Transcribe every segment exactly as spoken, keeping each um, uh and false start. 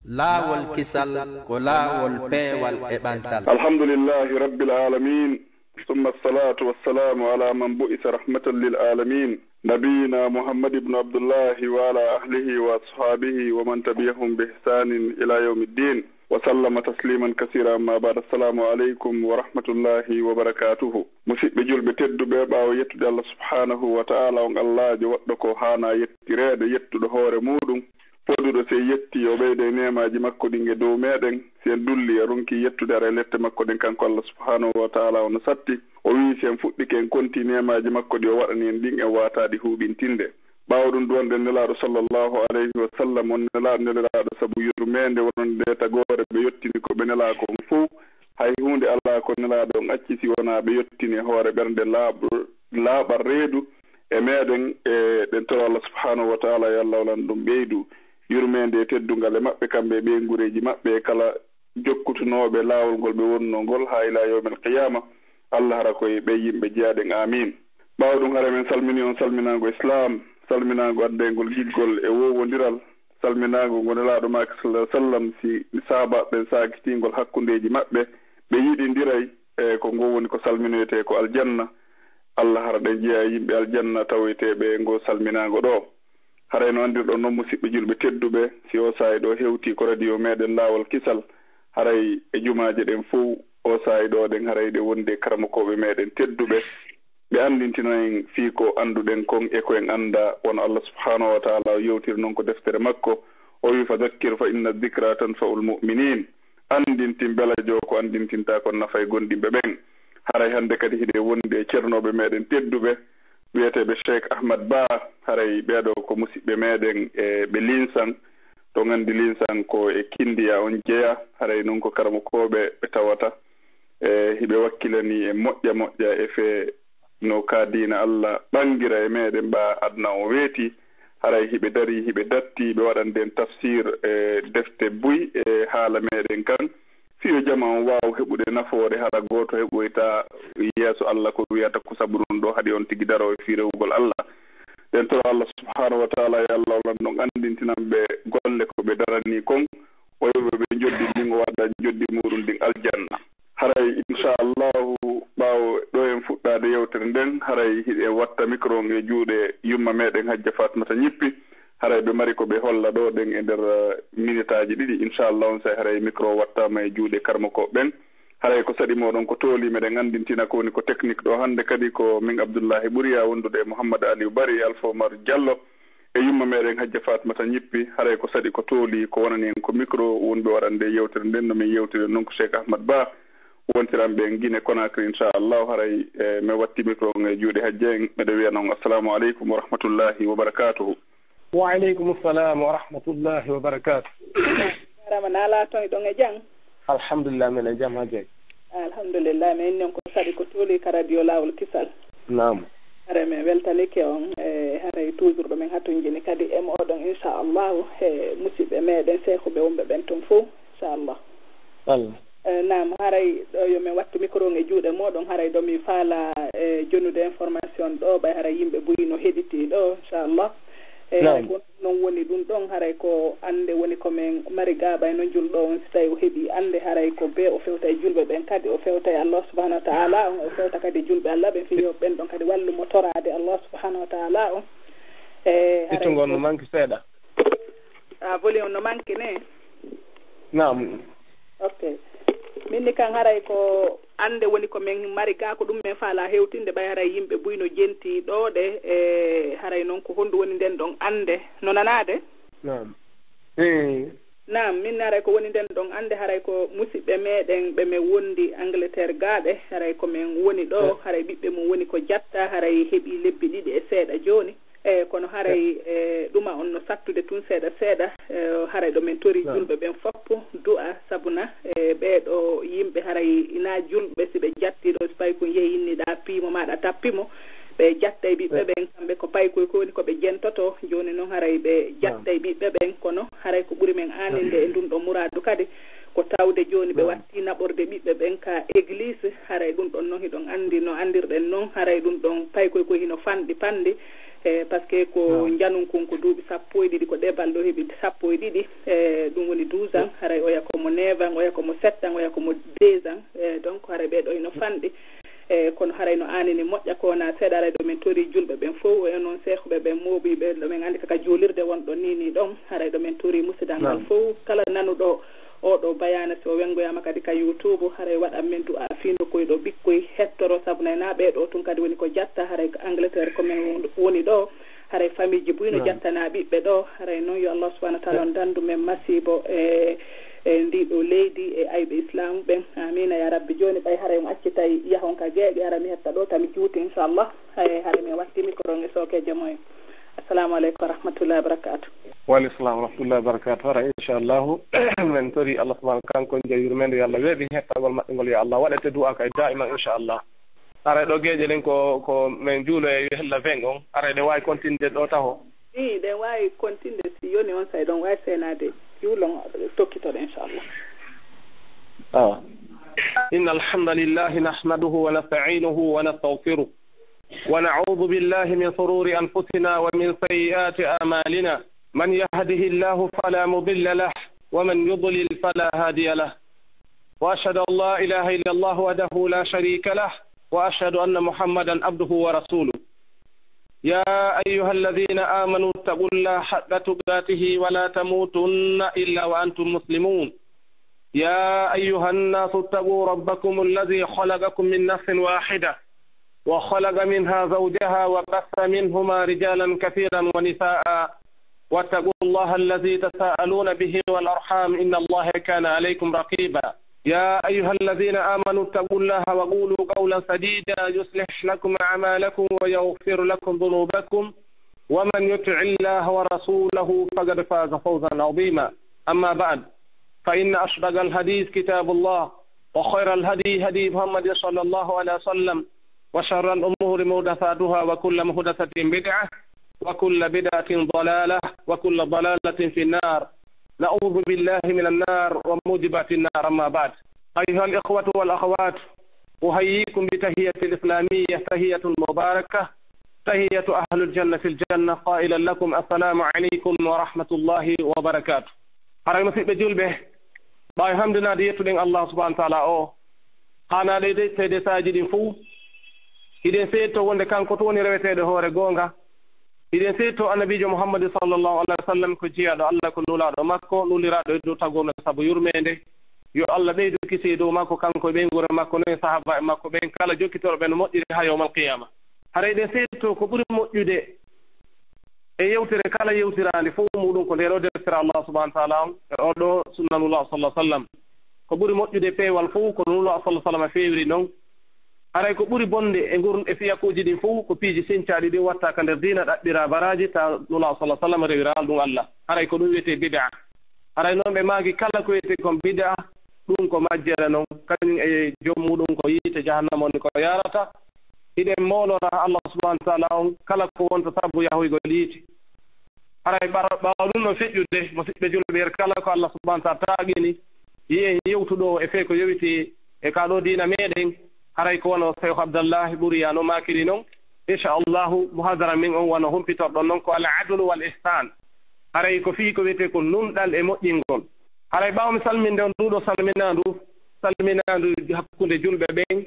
Laawol kisal ko laawol peewal e ɓantal. الحمد لله رب العالمين، ثم الصلاة والسلام على من بعث رحمة للعالمين، نبينا محمد بن عبد الله، وعلى أهله وأصحابه ومن تبعهم بإحسان إلى يوم الدين، وسلم تسليما كثيرا. أما بعد، السلام عليكم ورحمة الله وبركاته. Musidɓe julɓe tedduɓe, ɓaawo yettude Allah subhanahu wa ta'ala, on Allaajo waɗɗo ko haana yettireede, yettuɗo hoore muuɗum, fooduɗo sey yetti, o ɓeyda e neemaaji makko ɗin e dow meeɗen. Si en dulli, en ronki yettude, haray lette makko ɗen, kanko Allah subhanahu wa ta'ala, o no satti. O wi'i, si en fuɗɗike, en konti neemaaji makko ɗi o waɗani en ɗin, en waataa ɗi huuɓintinde. Ɓaawo ɗum, duwanɗen Nelaaɗo sallallahu alayhi wa sallam, on Nelaaɗo neliraaɗo sabu yurmeende, wonande tagoore ɓe yottini ko ɓe nelaa kon fow. Hay huunde alaa ko Nelaaɗo on acci si wonaa ɓe yottini e hoore ɓernde laaɓ-, laaɓal reedu e meeɗen, e ɗen toro Allah subhanahu wa ta'ala, yo Allah walan ɗum ɓeydu yurmeende e teddungal e maɓɓe, kamɓe e ɓeynguureeji maɓɓe, e kala jokkutunooɓe laawol ngol ɓe wonnoo ngol haa ilaa yawmil qiyaama. Allah hara ko e ɓee yimɓe jeyaɗen. Aamiin. Ɓaawo ɗum, hara men salmini on salminaango Islaam, salminaango anndeyngol giggol e woowondiral, salminaango ngo Nelaaɗo maaki, sallallahu alaihi wasallam, si sahaabaaɓe ɓen saakitingol hakkundeeji maɓɓe, ɓe yiɗindiray, e ko ngo woni ko salminoyetee ko aljanna. Allah hara ɗen jeyaa e yimɓe aljanna tawoyteeɓe e ngo salminaango ɗoo. Haray no anndirɗon non, musiɓɓe julɓe tedduɓe, si oo saa'i ɗoo hewtii ko radio meeɗen Laawol Kisal, haray e jumaaje ɗen fow, oo saa'i ɗoo ɗen haray ɗe wondi e karamokooɓe meeɗen tedduɓe, ɓe anndintina en fii ko annduɗen kon e ko en anndaa, wano Allah subhanahu wa ta'ala o yewtiri non ko deftere makko, o wi'i, "Fa dhakkir fa inna dhikra tanfa'ul mu'minin." Anndintin, belajo, ko anndintintaa kon nafay gomɗinɓe ɓen. Haray hannde kadi hiɗen wondi e cernooɓe meeɗen tedduɓe, wi'eteeɓe Cheikh Ahmad Ba. Haray ɓee ɗoo ko musiɓɓe meeɗen e ɓe Linsan. Ɗon anndi Linsan ko e Kindiya on jeyaa. Haray non ko karamokooɓe ɓe tawata. E hiɓe wakkilanii e moƴƴa moƴƴa e fee no ka diina Allah ɓangira e meeɗen ɓaa aduna o weeti. Haray hiɓe darii, hiɓe dattii, ɓe waɗande en tafsir e defte buy e haala meeɗen kan. Fii yo jama on waawu heɓude nafoore, hara gooto heɓoyta yeeso Allah ko wiyata ko sabu ɗum ɗoo haɗi on tigi daroo e fii rewugol Allah. Ɗen toro Allah subhanahu wa ta'ala, yo Allah walan ɗon anndintinan ɓe golle ko ɓe daranii kon, o yoɓa ɓe njoddi ndin, o waɗa njoddi muuɗum ndin aljanna. Haray, inchallahu, ɓaawo ɗoo en fuɗɗaade yewtere nden, haray hiɗen watta micro on e juuɗe yumma meeɗen Hajja Fatmata Ñippi. Haray ɓe mari ko ɓe holla ɗoo ɗen e nder, eh, minitaaji ɗiɗi. Inchallah, on saa'i haray micro wattaama e juuɗe karamokooɓe ɓen. Haray ko saɗi mooɗon ko tooli, meɗen anndintina ko woni ko technique ɗoo hannde kadi ko min Abdullahi Ɓuriya wondude e Mouhammad Aliou Bari e Alpha Oumar Diallo e yumma meɗen Hajja Fatmata Ñippi. Haray ko saɗi ko tooli, ko wonani en ko micro wonɓe waɗande yewtere nden, no min yewtiri non ko Cheikh Ahmad Ba, wontiranɓe en Guinée Conakry, inchallah. Haray, eh, mi watti micro on e juuɗe Hajja en, meɗo wiya non assalamu aleykum wa rahmatullahi wa barakatuhu. Wa aleykum salam wa rahmatullahi wa barakatuh. Jarama, na ala ton, iɗon e jam? Alhamdulillah, men e jam, Hajjaj. Alhamdulillah, min nen ko saɗi ko tooli ka radio Laawol Kisal. Naam. Haray men weltanike on, e haray toujours ɗo men hatonjini kadi e moɗon, inchallahu, e musiɓɓe meɗen seehuɓe wonɓe ɓen ton fow, inchallah. Allah. Eh, naam, haray ɗo yo min wattu micro on e juuɗe mooɗon, haray ɗo mi faala, eh, jonude information ɗo, ɓay haray yimɓe buy no heɗiti ɗo, inchallah. Eh, haray ko non woni ɗum ɗon, haray ko annde woni ko min mari ga, ɓay no julɗo on, si tawi o heɓi annde, haray ko be o fewta e julɓe ɓen kadi, o fewta e Allah subhanahu wa ta'ala on, o fewta kadi julɓe Allah ɓen, fii yo ɓen ɗon kadi wallu mo toraade Allah subhanahu wa ta'ala on. Eh, haray ittugol ko no manque seeɗa. Ah, volume on no manque ne? Naam. Ok. Min ni kan haray ko annde woni ko min mari ga, ko ɗum min faala hewtinde, ɓay haray yimɓe buy no jenti ɗo ɗe, e haray noon ko honɗum woni nden ɗon annde? No nanaade? Naam. Eh. Naam, min haray ko woni nden ɗon annde, haray ko musiɓɓe meɗen ɓe min wondi Angleterre gaaɓe, haray ko min woni ɗo, eh, haray ɓiɓɓe mum woni ko jatta, haray heɓi lebbi ɗiɗi e seeɗa jooni. E kono haray, e, ɗuma on no sattude tun seeɗa seeɗa, e, haray ɗo min tori julɓe ɓen fof du'a, sabuna, e, ɓee ɗo yimɓe haray ina julɓe, si ɓe jatti ɗo, si paykun yehi inni ɗa piimo ma ɗa tappi mo, ɓe jattay ɓiɓɓe ɓen, kamɓe ko paykoy ko woni ko ɓe jentoto. Jooni noon haray ɓe jattay ɓiɓɓe ɓen, kono haray ko ɓuri men aaninde e ndun ɗo muraadu kadi, ko tawde jooni ɓe watti naɓorde ɓiɓɓe ɓen ka église. Haray ɗun ɗon noon hiɗon anndi, no anndirɗen noon, haray ɗun ɗon paykoy koy hino fanɗi panɗi, e, parce que ko njanun kun ko duuɓi sappo e ɗiɗi, ko ɗee balɗe o heɓi sappo e ɗiɗi, e, ɗun woni douze ans, haray oya ko mo neuf ans, oya ko mo sept ans, oya ko mo deux ans, e, donc haray ɓee ɗo hino fanɗi. E, kono haray no aanini moƴƴa ko wonaa seeɗa, haray ɗo men tori julɓe ɓen fow, e noon seehuɓe ɓen mooɓiiɓe, ɗo men anndi kaka juulirde wonɗo nii nii ɗon, haray ɗo men tori musidangal fow, kala nanuɗo oo ɗoo bayaana, si o wenngoyaama kadi ka YouTube, haray waɗan men du'aa fii ndu koy ɗo ɓikkoy hettoro, sabu nay naa ɓee ɗoo tun kadi woni ko jatta, haray ko Angleterre ko men woni ɗoo, haray famiiji buy no jattana ɓiɓɓe ɗoo, haray noon yo Allah subhanahu wa taala on dandu men masiibo e, e ndii ɗoo leydi e ayɓe Islaamu ɓen. Amiina yaa Rabbi. Jooni ɓay haray on accitay yahon ka geeƴe, haray mi hetta ɗoo, tami juuti, inchallah. Haray, haray mi watti mikoro on e sookeejo moy. Assalamu aleykum wa rahmatullahi wa barakatuh. Wa aleykum salam wa rahmatullahi wa barakatuh. Hara, inchallahu, men tori Allah subhanahu kanko on jawi yurmeende, yo Allah weeɓi hettagol maɓɓe ngol, yo Allah waɗete du'a kay daiman, inchallah. Hara ɗo geeƴe ɗen ko, ko men juulo e hella vingt on, hara ɗe waawi kontinde ɗo taho. Ii, ɗe waawi kontinde si yoni on say ɗon waawi seenaade juulon tokkitoɗen, inchallah. Awa. إن الحمد لله نحمده ونستعينه ونستغفره، ونعوذ بالله من شرور أنفسنا ومن سيئات أعمالنا. من يهده الله فلا مضل له، ومن يضلل فلا هادي له. وأشهد أن لا إله إلا الله وحده لا شريك له، وأشهد أن محمدا عبده ورسوله. يا أيها الذين آمنوا اتقوا الله حق تقاته ولا تموتن إلا وأنتم مسلمون. يا أيها الناس اتقوا ربكم الذي خلقكم من نفس واحدة وخلق منها زوجها وبث منهما رجالا كثيرا ونساء، واتقوا الله الذي تساءلون به والأرحام، إن الله كان عليكم رقيبا. يا أيها الذين آمنوا اتقوا الله وقولوا قولا سديدا يصلح لكم أعمالكم ويغفر لكم ذنوبكم، ومن يطع الله ورسوله فقد فاز فوزا عظيما. أما بعد، فإن أصدق الحديث كتاب الله، وخير الهدي هدي محمد صلى الله عليه وسلم، وشر الأمور محدثاتها، وكل محدثة بدعة، وكل بدعة ضلالة، وكل ضلالة في النار. نعوذ بالله من النار وموجبات النار. أما بعد، أيها الإخوة والأخوات، أحييكم بتحية الإسلامية، تحية مباركة، تحية أهل الجنة في الجنة، قائلا لكم: السلام عليكم ورحمة الله وبركاته. Haray, musiɓɓe julɓe, ɓaawo hamdinaade, yettuɗen Allah subhanahu wa taala o haanaaɗo e de-, seedesaaji ɗin fow, hiɗen seedto wonde kanko tun woni reweteeɗo hoore goonga. Hiɗen seedto Annabiijo Muhammad sallallahu alaihi wa sallam ko jiyaaɗo Allah, ko nulaaɗo makko, nuliraaɗo e dow tagoorno sabu yurmeende. Yo Allah ɓeydu kisiyee dow makko, kanko e ɓeynguure makko, non e sahaabaaɓe makko ɓen kala jokkitooɓe no moƴƴiri haa yawmal qiyaama. Haray hiɗen seedto ko ɓuri moƴƴude e yewtere kala yewtiraande fow muuɗum ko nde ɗo deftere Allah subhanahu wa taala on, e o ɗo sunna Nulaaɗo sallallahu alaihi wa sallam. Ko ɓuri moƴƴude peewal fow ko no Nulaaɗo sallallahu alaihi wa sallam feewiri non. Haray ko ɓuri bonde e ngur-, e fiyakuuji ɗin fow ko piiji sincaaɗi ɗin watta ka nder diina, ɗaɓɓira baraaji ta Nulaaɗo sallallahu alaihi wa sallam rewiraali ɗum Allah. Haray ko ɗum wiyetee bid'a. Haray non ɓe maaki kala ko wiyetee kon bid'a, ɗum ko majjere non, kañum e joom muuɗum ko yiite jahannama woni ko yarata. Hiɗen moolora Allah subhanahu wa taala on kala ko wonta sabu yahoygol yiite. Haray ɓar-, ɓaawo ɗum no feƴƴude, musiɓɓe julɓe, yer kala ko Allah subhanahu wa taala taagini, yi'en yewtuɗo e fee ko yowiti e kaa ɗoo diina meɗen, haray ko wano Seykh Abdallahi Ɓuriya no maakiri non, inchallahu, muhadara min on wano humpitorɗon non ko al adlu wal ihsan. Haray ko fii ko wiyetee ko nunɗal e moƴƴingol. Haray ɓaawo mi salminde on nduuɗo salminaandu, salminaandu hakkunde julɓe ɓen,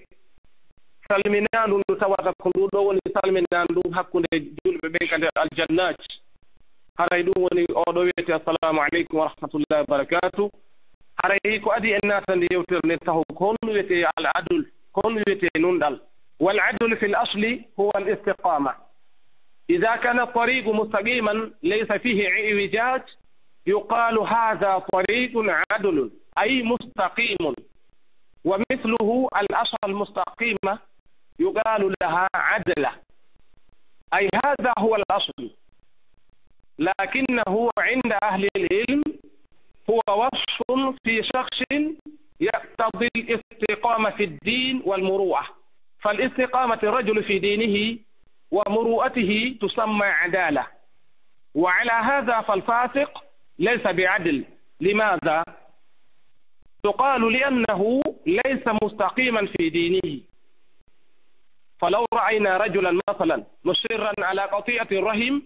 salminaandu ndu tawata ko ndu ɗo woni salminaandu hakkunde julɓe ɓen ka nder aljannaaji. Haray ɗum woni o ɗo wiyetee: Assalamu aleykum wa rahmatullahi wa barakatuh. Haray ko adii en naatande yewtere nden taho ko honɗum wiyetee al adl, ko honɗum wiyetee nunɗal. Wal adlu fil asli huwa al istiqama. Idha kana tariqu mustaqiman laysa fihi i'wijaj, yuqalu hadha tariqun adlun, ay mustaqimun. ومثله الأصل المستقيمة يقال لها عدلة، أي هذا هو الأصل، لكنه عند أهل العلم هو وصف في شخص يقتضي الاستقامة في الدين والمروءة، فالاستقامة الرجل في دينه ومروءته تسمى عدالة. وعلى هذا فالفاسق ليس بعدل. لماذا؟ تقال لأنه ليس مستقيما في دينه. فلو رأينا رجلا مثلا مصرا على قطيعة الرحم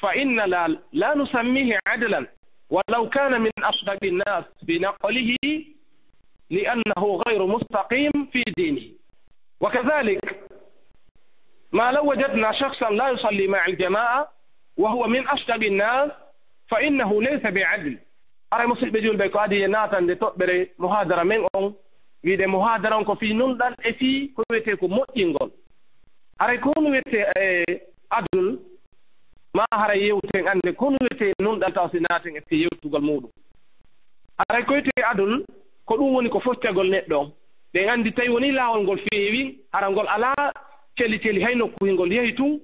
فإننا لا نسميه عدلا ولو كان من أصدق الناس في نقله لأنه غير مستقيم في دينه. وكذلك ما لو وجدنا شخصا لا يصلي مع الجماعة وهو من أصدق الناس فإنه ليس بعدل. Haray musidɓe julɓe, ko adii e naatande toɓɓere muhaadara men on, wiide muhaadara on ko fii nunɗal e fii ko wiyetee ko moƴƴingol. Haray ko honɗum wiyetee e adl? Ma haray yewten annden ko honɗum wiyetee nunɗal taw si naaten e fii yewtugol muuɗum. Haray ko wiyetee adl, ko ɗum woni ko foccagol neɗɗo on. Ɗen anndi tawi wonii laawol ngol feewi, hara ngol alaa celi celi hay nokku hingol yahi tun.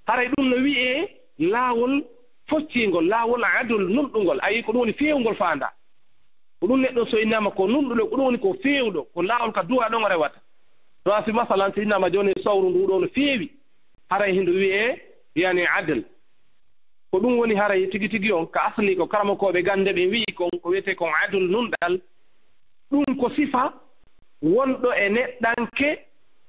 Haray ɗum no wi'ee laawol foccingol, laawol adl nunɗungol. Ayi, ko ɗum woni feewngol faandaa. Ko ɗum neɗɗo so innaama ko nunɗuɗo, ko ɗum woni ko feewɗo, ko laawol ka duwaa ɗon o rewata. No a si masalan si innaama jooni sawru ndu ɗoo no feewi, haray hindo wi'ee yani adl. Ko ɗum woni haray tigi tigi on, ka asli ko karamokooɓe gannde ɓen wi'i kon, ko wiyetee kon adl nunɗal. Ɗum ko sifa wonɗo e neɗɗanke,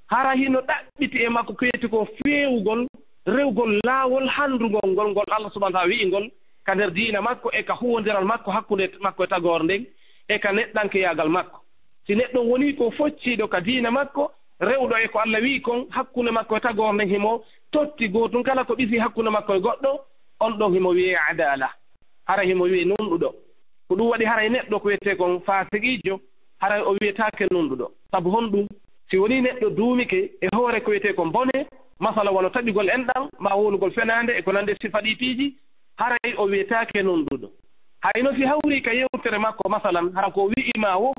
hara hino ɗaɓɓiti e makko ko wiyetee ko feewugol, rewgol laawol hanndungol ngol, ngol Allah subhanahu wa ta'ala wi'i ngol ka nder diina makko e ka huwondiral makko hakkunde makko e tagoore nden e ka neɗɗankeyaagal makko. Si neɗɗo wonii ko focciiɗo ka diina makko, rewɗo e ko Allah wi'i kon hakkunde makko e tagoore nden, himo totti gootun kala ko ɓisi hakkunde makko e goɗɗo, on ɗon himo wi'ee adaala. Hara himo wi'ee nunɗuɗo. Ko ɗum waɗi haray neɗɗo ko wiyetee kon faasiqiijo, haray o wiyetaake nunɗuɗo. Sabu honɗum? Si wonii neɗɗo duumike e hoore ko wiyetee kon bone, masala wano taƴugol enɗan, maa wowlugol fenaande e ko nanndi e sifa ɗii piiji, haray o wiyetaake nunɗuɗo. Hayno si hawrii ka yewtere makko, masalan, hara ko o wi'i maa woo,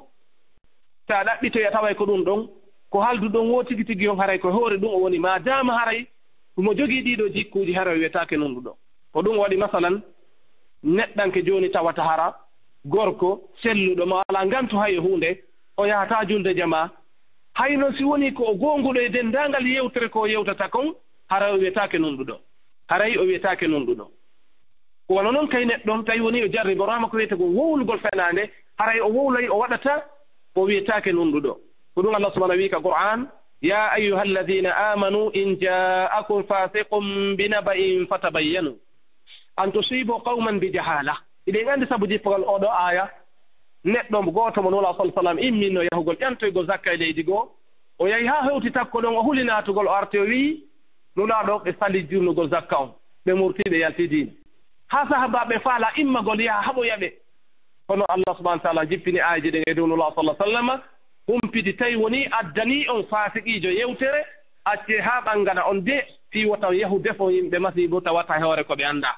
si a ɗaɓɓitoyi a taway ko ɗum ɗon, ko haaldu ɗon woo tigi tigi on haray ko e hoore ɗum o woni, maa daama haray himo jogii ɗii ɗoo jikkuuji, haray o wiyetaake nunɗuɗo. Ko ɗum waɗi, masalan, neɗɗanke jooni tawata hara gorko selluɗo mo alaa ngantu hay e huunde, o yahataa julde jamaa. Hayno si wonii ko o goonguɗo e denndaangal yewtere ko o yewtata kon, haray o wiyetaake nunɗuɗo. Haray o wiyetaake nunɗuɗo. Ko wano non kay neɗɗo, tawi wonii o jarriboraama ko wiyetee ko wowlugol fenaande, haray o wowlay o waɗataa, o wiyetaake nunɗuɗo. Ko ɗum Allah subhanahu wa ta'ala wi'i ka Qur'an, يا أيها الذين آمنوا إن جاءكم فاسق بنبأ فتبينوا أن تصيبوا قوما بجهالة. Hiɗen anndi sabu jippagol oo ɗoo aaya, neɗɗo mo gooto mo Nulaaɗo sallallahu alaihi wasallam imminno yahugol ƴantoygol zakka e leydi goo, o yahi haa hewti takko ɗon, o huli naatugol, o arti o wi'i, Nulaaɗo, ɓe salii junnugol zakka on, ɓe murtii, ɓe yaltii diina. Haa sahaabaaɓe faalaa immagol yaha haɓoya ɓe. Kono Allah subhanahu wa ta'ala jippini aayeeje ɗen e dow Nulaaɗo sallallahu alaihi wasallam, humpiti tawi wonii addanii on faasiqiijo yewtere, accee haa ɓanngana on de, fii wota on yahu defon yimɓe masiibo tawata e hoore ko ɓe anndaa.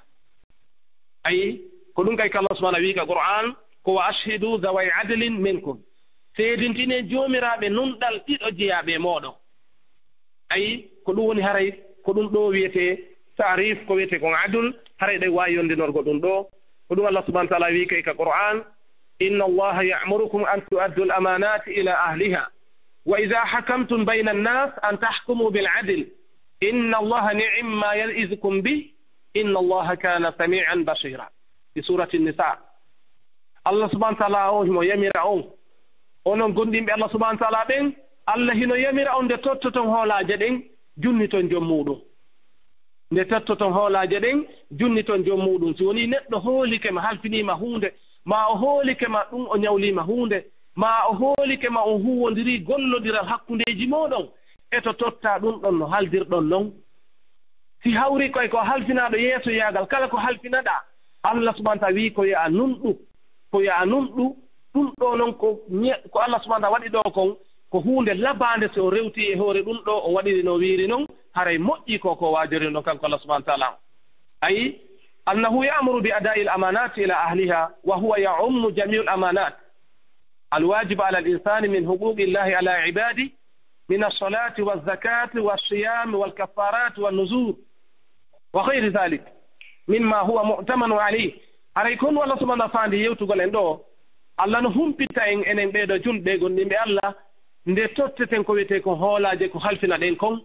Ayi, ko ɗum kay Allah subhanahu wa ta'ala wi'i ka Qur'an, ko وأشهدوا ذوي عدل منكم. Seedintinen joomiraaɓe nunɗal ɗiɗo jeyaaɓe e mooɗon. Ayi, ko ɗum woni haray, ko ɗum ɗoo wiyetee ta'rif, ko wiyetee kon adl, haray ɗen waawi yondinorgo ɗum ɗoo. Ko ɗum Allah subhanahu wa ta'ala wi'i kay ka Qur'an, إن الله يأمركم أن تؤدوا الأمانات إلى أهلها وإذا حكمتم بين الناس أن تحكموا بالعدل إن الله نعم ما يعظكم به إن الله كان سميعا بصيرا. Fi Surati Nisa. Allah subhanahu wa ta'ala o himo yamira on, onon gomɗinɓe Allah subhanahu wa ta'ala ɓen, Allah hino yamira on nde tottoton hoolaaje ɗen, junniton jom muuɗum. Nde tottoton hoolaaje ɗen, junniton jom muuɗum. Si wonii neɗɗo hoolike ma, halfinii ma huunde, maa o hoolike ma ɗum o ñawlii ma huunde, maa o hoolike ma on huuwondirii gollondiral hakkundeeji mooɗon, e to tottaa ɗum ɗon no haldirɗon non. Si hawrii koy ko halfinaaɗo yeesoyaagal, kala ko halfinaɗaa, Allah subhanahu wa ta'ala wi'i ko yo a nunɗu, ko yo a nunɗu. Ɗum ɗoo non ko ñe-, ko Allah subhanahu wa ta'ala waɗi ɗoo kon, ko huunde labaande. Si o rewtii e hoore ɗum ɗoo, o waɗiri no wiiri non, haray moƴƴii ko ko waajori non kanko Allah subhanahu wa ta'ala. Ayi, أنه يأمر بأداء الأمانات إلى أهلها وهو يعم جميع الأمانات الواجب على الإنسان من حقوق الله على عباده من الصلاة والزكاة والصيام والكفارات والنذور وغير ذلك مما هو مؤتمن عليه. Haray ko honɗum Allah subhanahu wa ta'ala faandi yewtugol en ɗoo? Allah no humpita en, enen ɓee ɗoo julɓe gomɗinɓe Allah, nde totteten ko wiyetee ko hoolaaje ko halfinaɗen kon.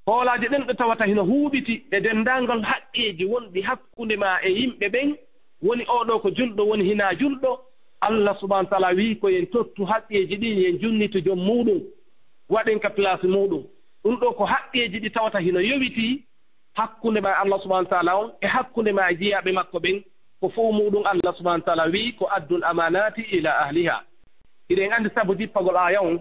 Hoolaaji ɗen ɗo tawata hino huuɓiti e denndaangal haqqeeji wonɗi hakkunde maa e yimɓe ɓen, woni oo ɗoo ko julɗo, woni hinaa julɗo, Allah subhanahu wa taala wii ko yen tottu haqqeeji ɗin, yen junnito jom muuɗum, waɗen ka place muuɗum. Ɗum ɗoo ko haqqeeji ɗi tawata hino yowitii hakkunde maa e Allah subhanahu wa taala on, e hakkunde maa e jiyaaɓe makko ɓen, ko fow muuɗum Allah subhanahu wa taala wii ko addul amanati ila ahliha. Hiɗen anndi sabu jippagol aaya on,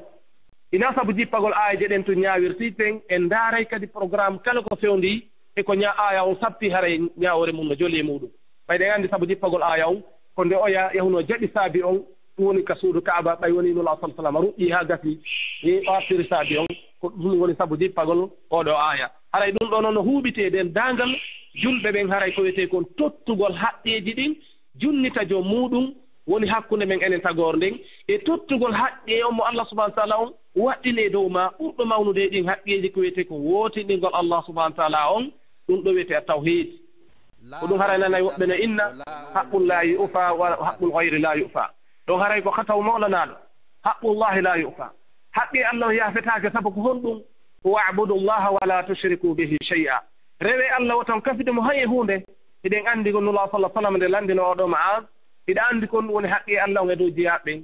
ina sabu jippagol aayeeje ɗen tun ñaawirteten, en ndaaray kadi programme kala ko fewndii e ko ña-, aaya on sabti, haray ñaawoore mum no joli e muuɗum. Ɓay ɗen anndi sabu jippagol aaya on, ko nde oya yahunoo jaɓi saabi on, ɗum woni ka suudu Kaaba, ɓay woni Nulaaɗo sallallahu alaihi wasallam ruƴƴi haa gasi, ni o artiri saabi on, ko ɗum woni sabu jippagol oo ɗoo aaya. Haray ɗum ɗoo noon no huuɓiti e denndaangal julɓe ɓen, haray ko wiyetee kon tottugol haqqeeji ɗin, junnita jom muuɗum, woni hakkunde men enen tagoore nden, e tottugol haqqee on mo Allah subhanahu wa taala on waɗɗini e dow maa, ɓurɗo mawnude e ɗin haqqeeji ko wiyetee ko wootinɗingol Allah subhanahu wa taala on, ɗum ɗoo wiyetee at-tawhid. Ko ɗum haray nanay woɓɓe no inna, haqqul laahi ufa wa haqqul ghayri laa yufa. Ɗon haray ko khataw mawlanaaɗo, haqqullahi laa yufa. Haqqee Allah on yaafetaake, sabu ko honɗum? Wa'budu llaha wa laa tushriku bihi shay'a. Rewee Allah, woton kafude mo hay e huunde. Hiɗen anndi ko Nulaaɗo sallallahu alaihi wasallam nde lanndinoo oo ɗoo Mu'aaz, hiɗa anndi kon ɗum woni haqqee Allah on e dow jiyaaɓe ɓen?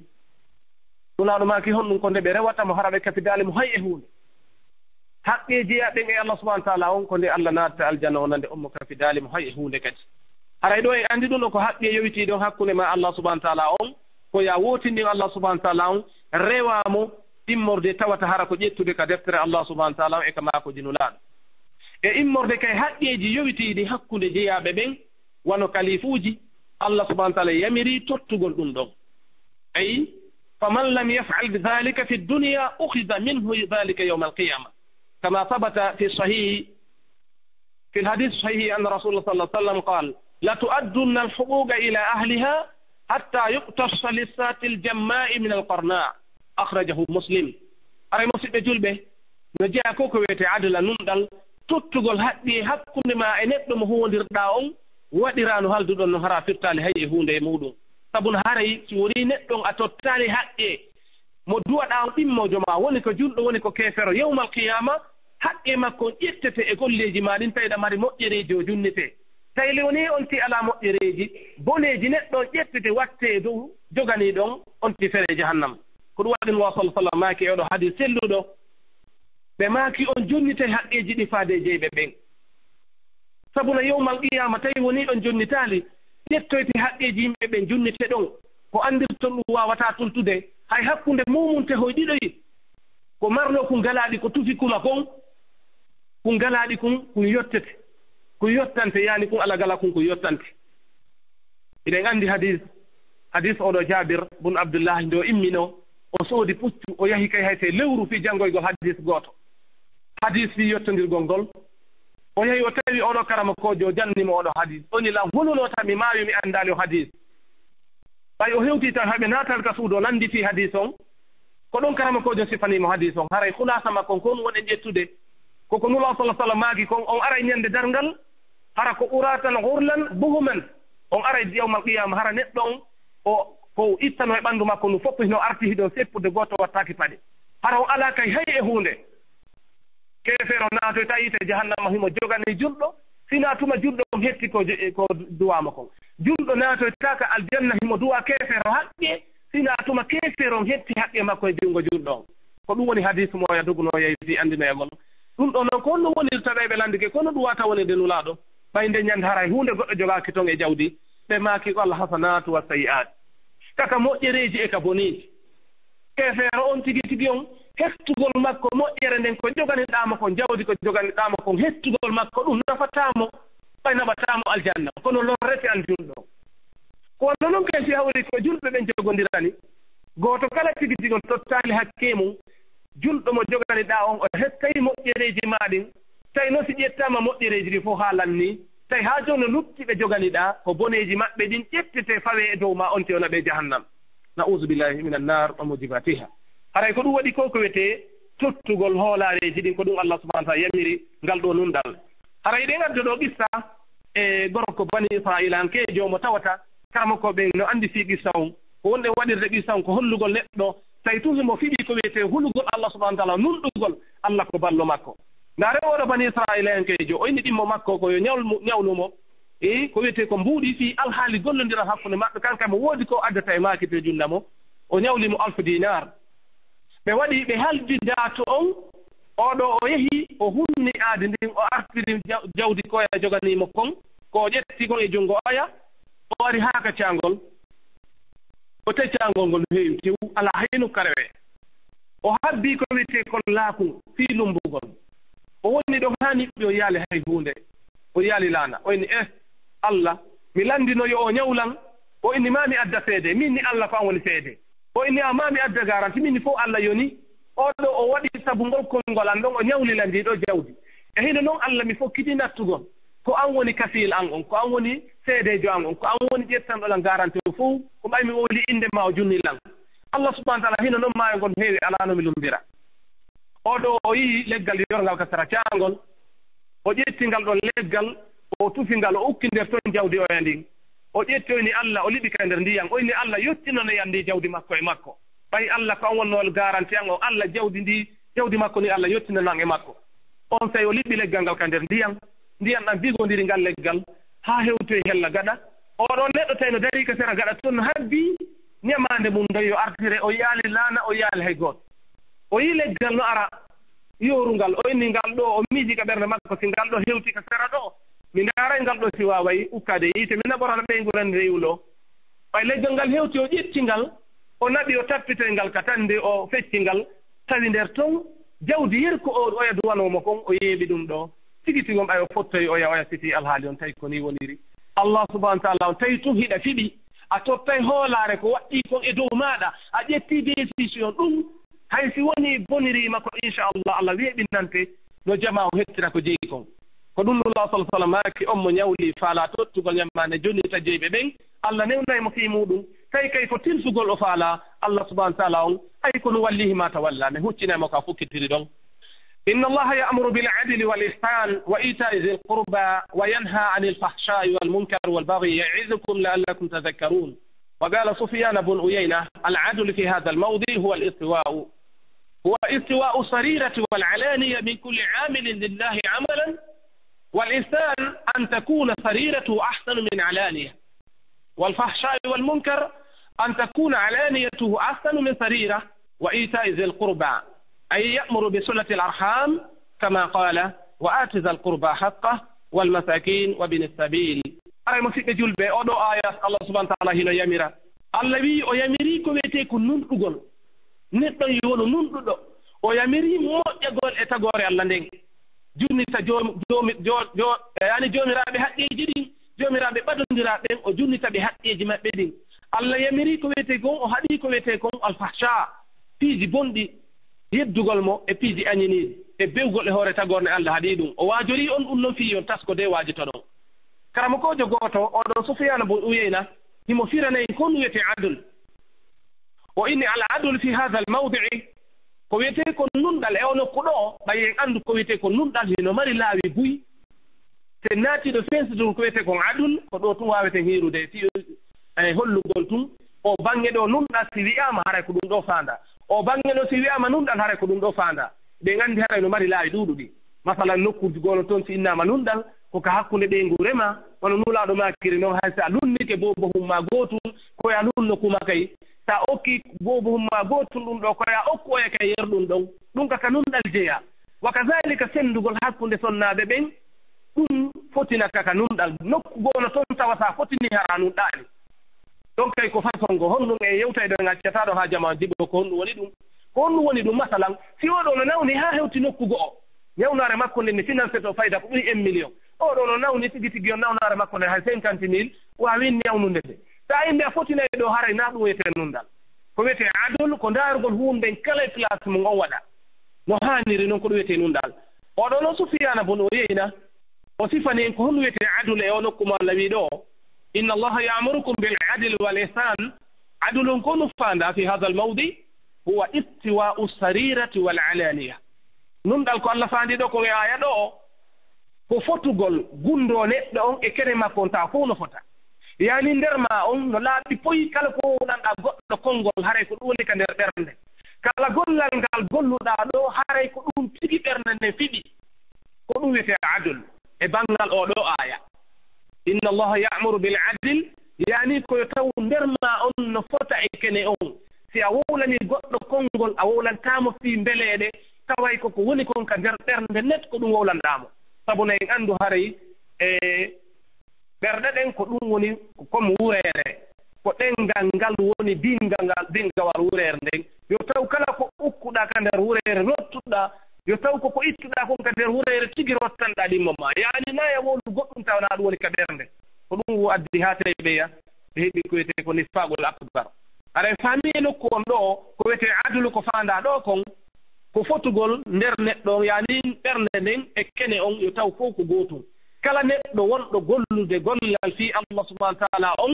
Nulaaɗo maaki honɗum? Ko nde ɓe rewata mo hara ɓe kafidaali mo hay e huunde. Haqqee jiyaaɓe ɓen e Allah subhanahu wa taala on ko nde Allah naatata aljanna wonande on mo kafidaali mo hay e huunde kadi. Haray ɗoo en anndi ɗum ɗoo ko haqqee yowitiiɗo on hakkunde maa Allah subhanahu wa taala on, ko yaa wootinɗin Allah subhanahu wa taala on, rewaa mo, immorde tawata hara ko ƴettude ka deftere Allah subhanahu wa taala on e ka maakooji Nulaaɗo. E immorde kay haqqeeji yowitiiɗi hakkunde jeyaaɓe ɓen, wano kalifuuji, Allah subhanahu wa taala yamiri tottugol ɗum ɗon. Ay, faman lam yaf'al dhalika fi dunya, ukhidha minhu dhalika yawma al-qiyama. Kama thabata fi sahih, fi al-hadith sahih anna Rasulullah sallallahu alaihi wasallam qala, "La tu'addunna al-huquqa ila ahliha hatta yuqtassa li sati al-jamma'i min al-qarna." Akhrajahu Muslim. Aray, musiɓɓe julɓe, no jeyaa ko ko wiyetee adla, nunɗal, tottugol haqqee hakkunde maa e neɗɗo mo huwondirɗaa on, waɗiraano halduɗon no hara firtaali hay e huunde e muuɗum. Sabu no haray si wonii neɗɗo on a tottaali haqqee mo duwaɗaa on ɗimmoojo maa, woni ko julɗo, woni ko keefero, yawmal qiyaama, haqqee makko on ƴettete e golleeji maa ɗin, tawi ɗa mari moƴƴereeji o junnitee. Tawi le wonii on ti alaa moƴƴereeji, boneeji neɗɗo on ƴettete wattee e dow joganiiɗo on, on ti feree jahannama. Ko ɗum waɗi Nulaaɗo sallallahu alaihi wasallam maaki e oɗo hadiis selluɗo, ɓe maaki on junnitay haqqeeji ɗi faade e jeyɓe ɓen. Sabu no yawmal qiyaama tawi wonii on jonnitaali, ƴettoyte haqqeeji yimɓe ɓen junnite ɗon. Ko anndirton ɗum waawataa tultude, hay hakkunde muumunte hoy ɗiɗoyi. Ko marnoo kun galaaɗi ko tufi kuma kon, kun galaaɗi kun, kun yottete. Kun yottante, yaani kun alaa galaa kun, kun yottante. Hiɗen anndi hadiis, hadiis oɗo Jaabir bun Abdullahi nde o imminoo, o soodi puccu, o yahi kay hay sey lewru fii janngoygol hadiis gooto. Hadiis fii yottondirgol ngol. O yahi o tawi oɗo karamokoojo, o janni mo oɗo hadiis. O ni lan hulunoo tan mi maayu mi anndaali o hadiis. Ɓay o hewtii tan hay ɓe naatal ka suudu o lannditi hadiis on. Ko ɗon karamokoojo sifanii mo hadiis on. Haray khulaasa makko on ko honɗum woni ƴettude? Ko ko Nulaaɗo sallallahu alaihi wasallam maaki kon, on aray ñande darngal, hara ko uratan ghurlan buhuman. On aray yawmal qiyaama, hara neɗɗo on, o, ko ittano e ɓanndu makko ndu fof hino arti hiɗon seppude gooto wattaaki paɗe. Hara o alaa kay hay e huunde. Keefeero naatoyta yiite jahannama himo jogani julɗo, sinaa tuma julɗo on hetti ko je-, ko duwaama kon. Julɗo naatoyta ka aljanna himo duwa keefeero haqqe, sinaa tuma keefeero on hetti haqqe makko e junngo julɗo on. Ko ɗum woni hadiis mo oya dogunoo yahi fii anndinoyagol. Ɗum ɗoo noon ko honno wonirta ɓay ɓe lanndike, kono ɗum waata wonirde Nulaaɗo. Ɓay nde ñande haray huunde goɗɗo jogaaki ton e jawdi, ɓe maaki ko al hasanatu wa sayyi'at. Kaka moƴƴereeji e ka boneeji. Keefeero on tigi tigi on, hettugol makko moƴƴere nden ko joganiɗaa mo kon, jawdi ko joganiɗaa mo kon, hettugol makko ɗum nafataa mo, ɓay naɓataa mo aljanna, kono lorrete an julɗo. Ko wano non kay si hawri ko julɓe ɓen jogondirani, gooto kala tigi tigi on tottaali hakkee mum, julɗo mo joganiɗaa on, o hettay moƴƴereeji maa ɗin, tawi non si ƴettaama moƴƴereeji ɗin fof haa lannii, tawi haa jooni no lutti ɓe joganiɗaa, ko boneeji maɓɓe ɗin ƴettete fawee e dow maa, on ti o naɓee jahannam. Na'uuzu billahi minan naar wa mujibatiha. Haray ko ɗum waɗi ko ko wiyetee tottugol hoolaareeji ɗin, ko ɗum Allah subhanahu wa ta'ala yamiri ngal ɗoo nunɗal. Haray ɗen adda ɗoo qissa e gorko Bani Isra'iilankeejo mo tawata karamoko ɓen no anndi fii qissa on. Ko wonde waɗirde qissa on ko hollugol neɗɗo, tawi tun himo fiɓi ko wiyetee hulugol Allah subhanahu wa ta'ala, nunɗugol Allah ko ballo makko. Ndaare oɗo bani Israa'iilayankeejo, o inni ɗimmo makko ko yo ñawlu mo, ñawlu mo. E ko wiyetee ko mbuuɗi fii alhaali gollondiral hakkunde maɓɓe, kanko mo woodi ko addata e maakite junda mo. O ñawli mo alfu dinaar. Ɓe waɗi, ɓe haldi daato on. Oɗo o yehi, o hunni aadi ndin, o artiri jaw-, jawdi ko oya joganii mo kon, ko o ƴetti kon e junngo oya, o ari haa ka caangol. O tawi caangol ngol no heewi tew, alaa hay nokku ka rewee. O habbii ko wiyetee kon laaku fii lummbugol. O woni ɗon haa niɓɓi, o yiyaali hay huunde. O yiyaali laana. O inni, "Eh, Alla, mi lanndino yo o ñaw lan." O inni, "Ma mi adda seede, min ni Alla ko an woni seede." O inni, "A ma mi adda garanti, min ni fow Alla yoni." Oɗo o waɗi sabu ngol konngol an ɗon, o ñawli lan ndii ɗoo jawdi. E hino non Alla mi fokkiti nattugol. Ko an woni kafiil an on, ko an woni seedeejo an on, ko an woni ƴettanɗo lan garanti o fow, ko ɓay mi wowli innde ma o junni lan. Alla subhaanahu wa ta'aala, hino non maayo ngol heewi, alaa no mi lummbira. Oɗo o yi'i leggal yorngal ka sera caangol, o ƴetti ngal ɗon leggal, o tufi ngal, o ukki nder ton jawdi oya ndin. O ƴetti, o inni Alla, o liɓi ka nder ndiyan, o inni Alla yottinana yan ndi jawdi makko e makko. Ɓay Alla ko an wonnoo garanti an o, Alla jawdi ndi, jawdi makko ni Alla yottinana an e makko. Onsay o liɓi leggal ngal ka nder ndiyan, ndiyan ɗan digondiri ngal leggal, haa hewtoyi hella gaɗa. Oɗo neɗɗo tawi no darii ka sera gaɗa ton no habbii ñamaande mun nden yo artire, o yiyaali laana, o yiyaali hay gooto. O yi'i leggal no ara yoorungal, o inni ngal ɗoo, o miiji ka ɓernde makko, "Si ngal ɗoo hewti ka sera ɗoo, mi ndaaray ngal ɗoo si waaway ukkaade yiite, mi naɓorana ɓeyngu nani rewu ɗoo." Ɓay leggal ngal hewti, o ƴetti ngal, o naɓi, o tappitoy ngal ka tannde, o fecci ngal, tawi nder ton jawdi yerko o oya duwanoo mo kon, o yeeɓi ɗum ɗoo. Tigi tigi on ɓay o fottoy oya, oya sifii alhaali on, tawi ko nii woniri. Allah subhanahu wa ta'ala on tawi tun hiɗa fiɓi, a tottay hoolaare ko waɗɗii kon e dow maaɗa, a ƴetti décision ɗum, hay si wonii bonirii ma ko, inchallah, Allah weeɓinante no jamaa o hettira ko jeyi kon. Ko ɗum Nulaaɗo sallallahu alaihi wasallam maaki, on mo ñawli faalaa tottugol ñamaande jonnita jeyɓe ɓen, Allah newnay mo fii muuɗum. Tawi kay ko tilsugol o faalaa, Allah subhanahu wa ta'ala on, ay ko no wallihi ma tawalla, mi huccinay mo ka fukkitiri ɗon. إن الله يأمر بالعدل والإحسان وإيتاء ذي القربى وينهى عن الفحشاء والمنكر والبغي يعظكم لعلكم تذكرون. وقال سفيان بن عيينة: العدل في هذا الموضع هو الاستواء، هو استواء السريرة والعلانية من كل عامل لله عملا، والإحسان أن تكون سريرته أحسن من علانية، والفحشاء والمنكر أن تكون علانيته أحسن من سريرة، وإيتاء ذي القربى، أي يأمر بصلة الأرحام كما قال: وآت ذا القربى حقه والمساكين وابن السبيل. Aray musiɓɓe julɓe, oo ɗoo aaya Allah subhanahu wa ta'ala hino yamira. Allah wi'i o yamiri ko wi'etee ko nunɗugol. Neɗɗo yo wonu nunɗuɗo. O yamiri moƴƴagol e tagoore Allah nden. Junnita joomi, joomi, jo-, jo-, e, yani joomiraaɓe haqqeeji ɗin, joomiraaɓe ɓadondiraaɓe ɓen, o junnita ɓe haqqeeji maɓɓe ɗin. Allah yamiri ko wi'etee kon, o haɗi ko wi'etee kon alfahsha, piiji bonɗi, yeddugol mo e piiji añiniiɗi, e bewgol e hoore tagoore nde Allah haɗi ɗum. O waajorii on ɗum non fii on taskode waajotoɗon. Karamokoojo gooto, oo ɗoo Sufyaana bun Uyayna, himo firana en ko ɗum wi'etee adl. O inni al adl fi hadha al mawdi'i, ko wi'etee ko nunɗal e oo nokku ɗoo, ɓay en anndu ko wi'etee ko nunɗal hino mari laawi buy. Si en naatiiɗo fensitugol ko wi'etee kon adl, ko ɗoo tun waaweten hiirude, si, e hollugol tun, oo baŋŋe ɗoo nunɗal si wi'aama haray ko ɗum ɗoo faandaa. Oo baŋŋe ɗoo si wi'aama nunɗal haray ko ɗum ɗoo faandaa. Ɓen anndi haray no mari laawi ɗuuɗuɗi. Masalan, nokkuuji goono ton si innaama nunɗal, ko ka hakkunde ɓeyngu rema, wano Nulaaɗo maakiri non, hay si a lunnike boobohun maa gootun, ko yo a lunno kuma kay. Si a okki boobohun maa gootun ɗum ɗoo, ko yo a okku oya kay yerɗum ɗon. Ɗum ka, ka nunɗal jeyaa. Wa kazaalika senndugol hakkunde sonnaaɓe ɓen, ɗum fotina ka, ka nunɗal. Nokku goono ton tawa si a fotinii hara a nunɗaali. Ɗon kay ko façon goo, honɗum e yewtayɗo en accata ɗo haa jamaa jiɓo, ko honɗum woni ɗum? Ko honɗum woni ɗum? Masalan, si oo ɗoo no nawni haa hewti nokku go'o, nawnaare makko nden ne financetoo fayda ko ɓuri un million. Oo ɗoo no nawni tigi tigi on, nawnaare makko nden hay cinquante mille waawii nawnude nde. Si a inni a fotinay ɗoo, haray naa ɗum wi'etee nunɗal. Ko wi'etee adl, ko ndaarugol huunde nden kala e place mum on waɗa. No haaniri non ko ɗum wi'etee nunɗal. Oo ɗoo no Sufyaana bun Uyayna, o sifani en ko honɗum wi'etee adl e oo nokku mo Allah wi'i ɗoo: إن الله يأمركم بالعدل والإحسان. Adlun ko no faandaa في هذا الموضع هو استواء السريرة والعلانية. Nunɗal ko Allah faandii ɗoo kon e aaya ɗoo, ko fotugol gunndoo neɗɗo on e kene makko on, tawa fow no fota. Yani nder maa on no laaɓi poy, kala ko wowlanɗaa goɗɗo konngol, haray ko ɗum woni ka nder ɓernde. Kala gollal ngal golluɗaa ɗoo, haray ko ɗum tigi ɓernde nden fiɓi. Ko ɗum wiyetee adl e banngal oo ɗoo aaya. Inna Allaha ya'muru bil adl, yaani ko yo taw nder maa on no fota e kene on. Si a wowlanii goɗɗo konngol, a wowlantaa mo fii mbeleeɗe, taway ko ko woni kon ka nder ɓernde neɗɗo ko ɗum wowlanɗaa mo. Sabu no en anndu haray e ɓerɗe ɗen ko ɗum woni comme wureere, ko ɗenngal ngal woni binnga ngal, binngawal wureere nden. Yo taw kala ko ukkuɗaa ka nder wureere rottuɗaa, yo taw ko ko ittuɗaa kon ka nder wureere tigi rottanɗaa ɗimmo maa. Yaani na ya wowlu goɗɗum tawa na ɗum woni ka ɓernde. Ko ɗum wo addi haa tawi ɓeya ɓe heɓi ko wiyetee ko nifaaqul akbar. Aɗa faami e nokku on ɗoo ko wiyetee adlu ko faandaa ɗoo kon, ko fotugol nder neɗɗo on, yaani ɓernde nden e kene on yo taw fow ko gootum. Kala neɗɗo wonɗo gollude gollal fii Allah subhanahu wa taala on,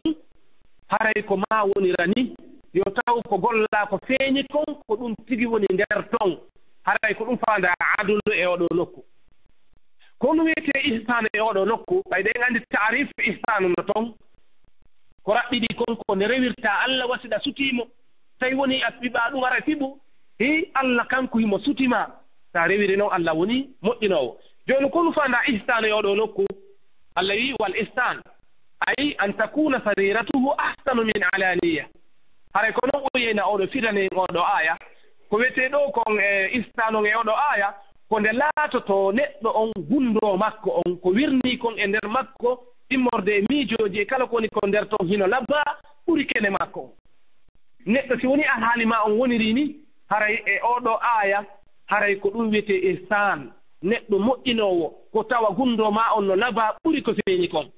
haray ko maa wonira ni, yo taw ko gollaa ko feeñi kon, ko ɗum tigi woni nder ton. Haray ko ɗum faandaa adlu e oo ɗoo nokku. Ko no wiyetee ihsaan e oo ɗoo nokku, ɓay ɗen anndi taarif ihsaan no ton. Ko raɓɓiɗi kon ko nde rewirta Allah wa si ɗa sutii mo. Tawi woni a fiɓaa ɗum ara fiɓu, hi Allah kanko himo suti ma. Sa rewiri non Allah woni moƴƴinoowo. Jooni ko no faandaa ihsaan e oo ɗoo nokku? Allah wi'i, "Wal ihsaan, ay an takuna sariratuhu ahsanu min alaniya." Haray ko non o yeyna oo ɗoo firane en oo ɗoo aaya. Ko wiyetee ɗoo kon e ihsaan on e oo ɗoo aaya, ko nde laatotoo neɗɗo on, gundoo makko on, ko wirnii kon e nder makko, immorde e miijooji e kala ko woni ko nder ton hino labaa ɓuri kene makko on. Neɗɗo si woni alhaali maa on wonirii ni, haray e oo ɗoo aaya, haray ko ɗum wiyetee ihsaan, neɗɗo moƴƴinoowo, ko tawa gundoo maa on no labaa ɓuri ko feeñi kon.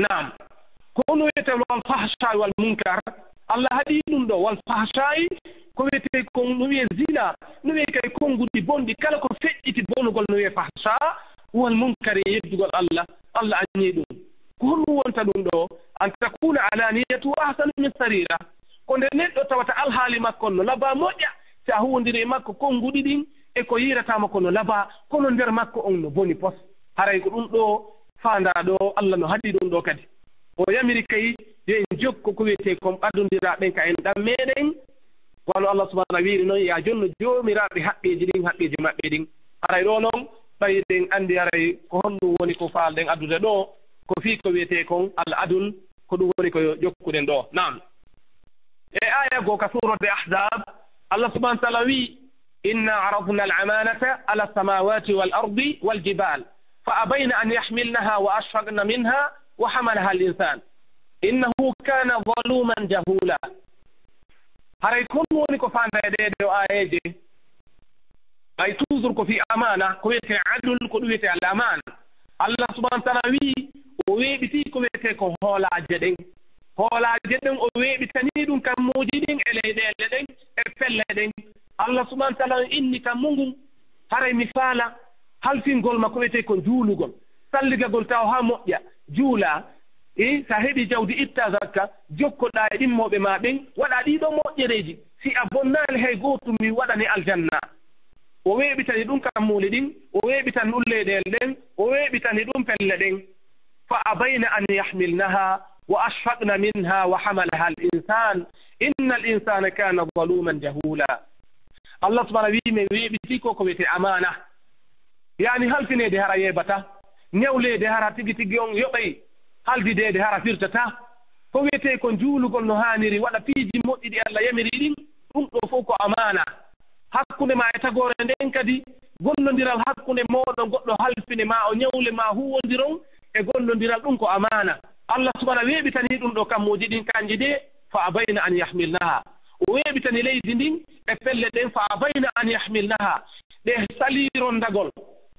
Naam. Ko no wiyetee wal fahsha'i wal munkar, Allah haɗi ɗum ɗoo, wal fahsha'i, ko wiyetee kon no wiyee zina, no wiyee kay konnguɗi bonɗi, kala ko feƴƴiti bonugol no wiyee fahsha, wal munkari, yeddugol Allah, Allah aññii ɗum. Ko honɗum wonta ɗum ɗoo? An takuna alaniyatu ahsanu min sarira. Ko nde neɗɗo tawata alhaali makko on no labaa moƴƴa, si a huwondiri e makko konnguɗi ɗin e ko yiirataa mo ko no labaa, kono nder makko on no boni pos. Haray ko ɗum ɗoo faandaa ɗoo, Allah no haɗi ɗum ɗoo kadi. O yamiri kay yo en jokko ko wiyetee kon ɓadondiraa ɓen ka enɗan meɗen, wano Allah subhanahu wiiri non, "Yaa jonno joomiraaɓe haqqeeji ɗin, haqqeeji maɓɓe ɗin." Haray ɗoo non, ɓay ɗen anndi haray ko honɗum woni ko faalɗen addude ɗoo, ko fii ko wiyetee kon al adl, ko ɗum woni ko jokkuɗen ɗoo. Naam. E aaya goo ka suuratu Ahzab, Allah subhanahu wa taala wi'i, "Inna aradna al-amanata ala samawati wal ardi wal jibal, fa abayna an yahmilnaha wa ashfaqna minha wa hamalaha al-insan. Innahu kana zaluman jahula." Haray kon woni ko faandaa e ɗee ɗoo aayeeje. Ɓay toujours ko fii amaana, ko wiyetee adl, ko ɗum wiyetee al amaana. Allah subhanahu wa taala wi'i, o weeɓitii ko wiyetee ko hoolaaje ɗen. Hoolaaje ɗen, o weeɓitanii ɗum kammuuji ɗin e leyɗeele ɗen e pelle ɗen. Allah subhanahu wa taala on inni kammu ngun, haray mi faala halfingol ma ko wiyetee ko juulugol, salligagol taw haa moƴƴa, juula. E, sa heɓi jawdi, itta zakka, jokkoɗaa e ɗimmooɓe ma ɓen, waɗa ɗii ɗoo moƴƴereeji. Si a bonnaali hay gootum, mi waɗane aljanna. O weeɓitani ɗum kammuuli ɗin, o weeɓitani ɗum leyɗeele ɗen, o weeɓitani ɗum pelle ɗen. Fa abayna an yahmilnaha wa ashfaqna minha wa hamalaha al insan, inna al insana kana zaluman jahula. Allah subhanahu wi'i, men weeɓitii ko ko wiyetee amaana. Yaani halfineede hara yeebataa, newleede hara tigi tigi on yoɓay, haldideede hara firtataa. Ko wiyetee ko juulugol no haaniri, waɗa piiji moƴƴi ɗi Allah yamiri ɗin, ɗum ɗoo fow ko amaana. Hakkunde ma e tagoore nden kadi, gollondiral hakkunde mooɗon goɗɗo halfine ma, o ñawle ma, huuwondiron e gollondiral, ɗum ko amaana. Allah subhanahu weeɓitanii ɗum ɗoo kammuuji ɗin kanji de, fa abayna an yahmilnaha. O weeɓitani leydi ndin e pelle ɗen, fa abayna an yahmilnaha. Ɗe salii rondagol,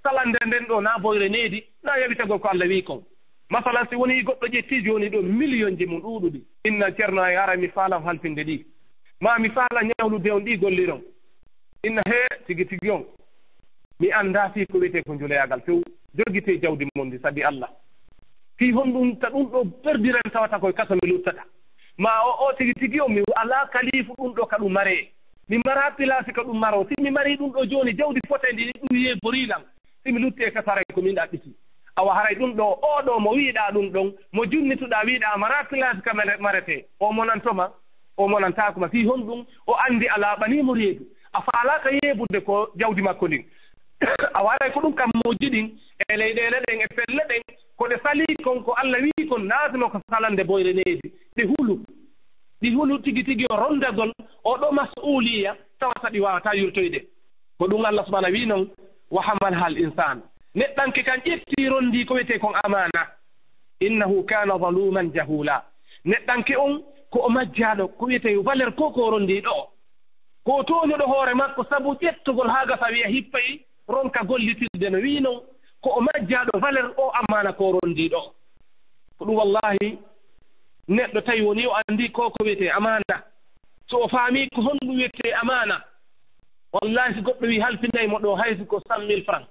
salande nden ɗoo na boyre needi, na yaɓitagol ko Allah wi'i kon. Masalan, si wonii goɗɗo ƴettii jooni ɗoo miliyonji mum ɗuuɗuɗi, inna Ceerno, ay, hara mi faalaa halfinde ɗi, maa mi faalaa ñawlude on ɗi golliron. Inna hee, tigi tigi on, mi anndaa fii ko wiyetee ko njuloyaagal few. Jogitee jawdi mon ndi sabi Allah. Fii honɗum ta ɗum ɗoo perdiran tawata koye kaso mi luttata? Maa o, o tigi tigi on, mi alaa kaliifu ɗum ɗoo ka ɗum maree. Mi maraa pilaasi ka ɗum maroo. Si mi marii ɗum ɗoo jooni, jawdi foteendi ɗum yeeborii lan. Si mi lutti e kaso, haray ko min ɗaɓɓiti. Awa haray ɗum ɗoo, oo ɗoo mo wi'uɗaa ɗum ɗon, mo junnituɗaa wi'uɗaa maraa pilaasi ka mare-, maretee, o monanto ma? O monantaako ma. Fii honɗum? O anndi a laaɓanii mo reedu. A faalaaka yeebude ko jawdi makko ndin. A waray ko ɗum kammuuji ɗin e leyɗeele ɗen e pelle ɗen, ko ɗe salii kon, ko Alla wi'i kon, naatuno ko salande boyre needi. Ɗi hulu, ɗi hulu tigi tigi o ronndagol o ɗo mas'uuliya, tawata ɗi waawataa yurtoyde. Ko ɗum Alla subhaanahu wi'i non, "Wa hamalahal insaan." Neɗɗanke kan ƴetti, ronndii ko wiyetee kon amaana. "Innahu kaana zaluuman jahuula." Neɗɗanke on ko o majjaaɗo, ko wiyetee yo valeur ko ko ronndii ɗo. Ko o tooñuɗo hoore makko sabu ƴettugol haa gasa wi'a hippay ronka gollitirde no wi'i non, ko o majjaaɗo valeur o amaana ko ronndii ɗo. Ko ɗum wallahi neɗɗo tawi woni o anndi ko ko wiyetee amaana. So o faami ko honɗum wiyetee amaana, wallahi si goɗɗo wi halfinay mo ɗo hay si ko cent mille francs,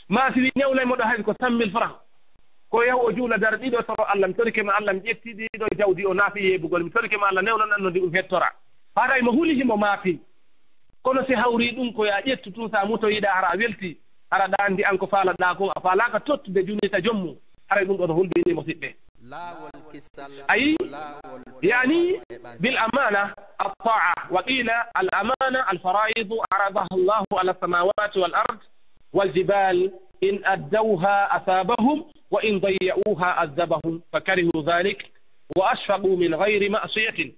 maa si wi ñawlay mo ɗo hay si ko cent mille francs, ko yahu o juula dara ɗiɗo toro Allah, mi torike ma Allah, mi ƴetti ɗiɗo jawdi o naafi yeebugol, mi torike ma Allah newnan anno ndi ɗum hettora. Haray mo huli himo maafi. Kono si hawri ɗum ko ya ƴettu tun sa mutoyiɗa hara a welti, hara ɗa anndi an ko faalaɗa kon a faalaaka tottude junita joom mum. Haray ɗum ɗo no hulɓini mo siɓɓe. Ayi, yani bil amana at-ta'a, wa qila al amana al faraidu aradaha Allahu ala samawati wal ard wal jibal, in addawha asabahum wa in dayya'uha azzabahum fa karihu dhalik wa ashfaqu min ghayri ma'siyatin.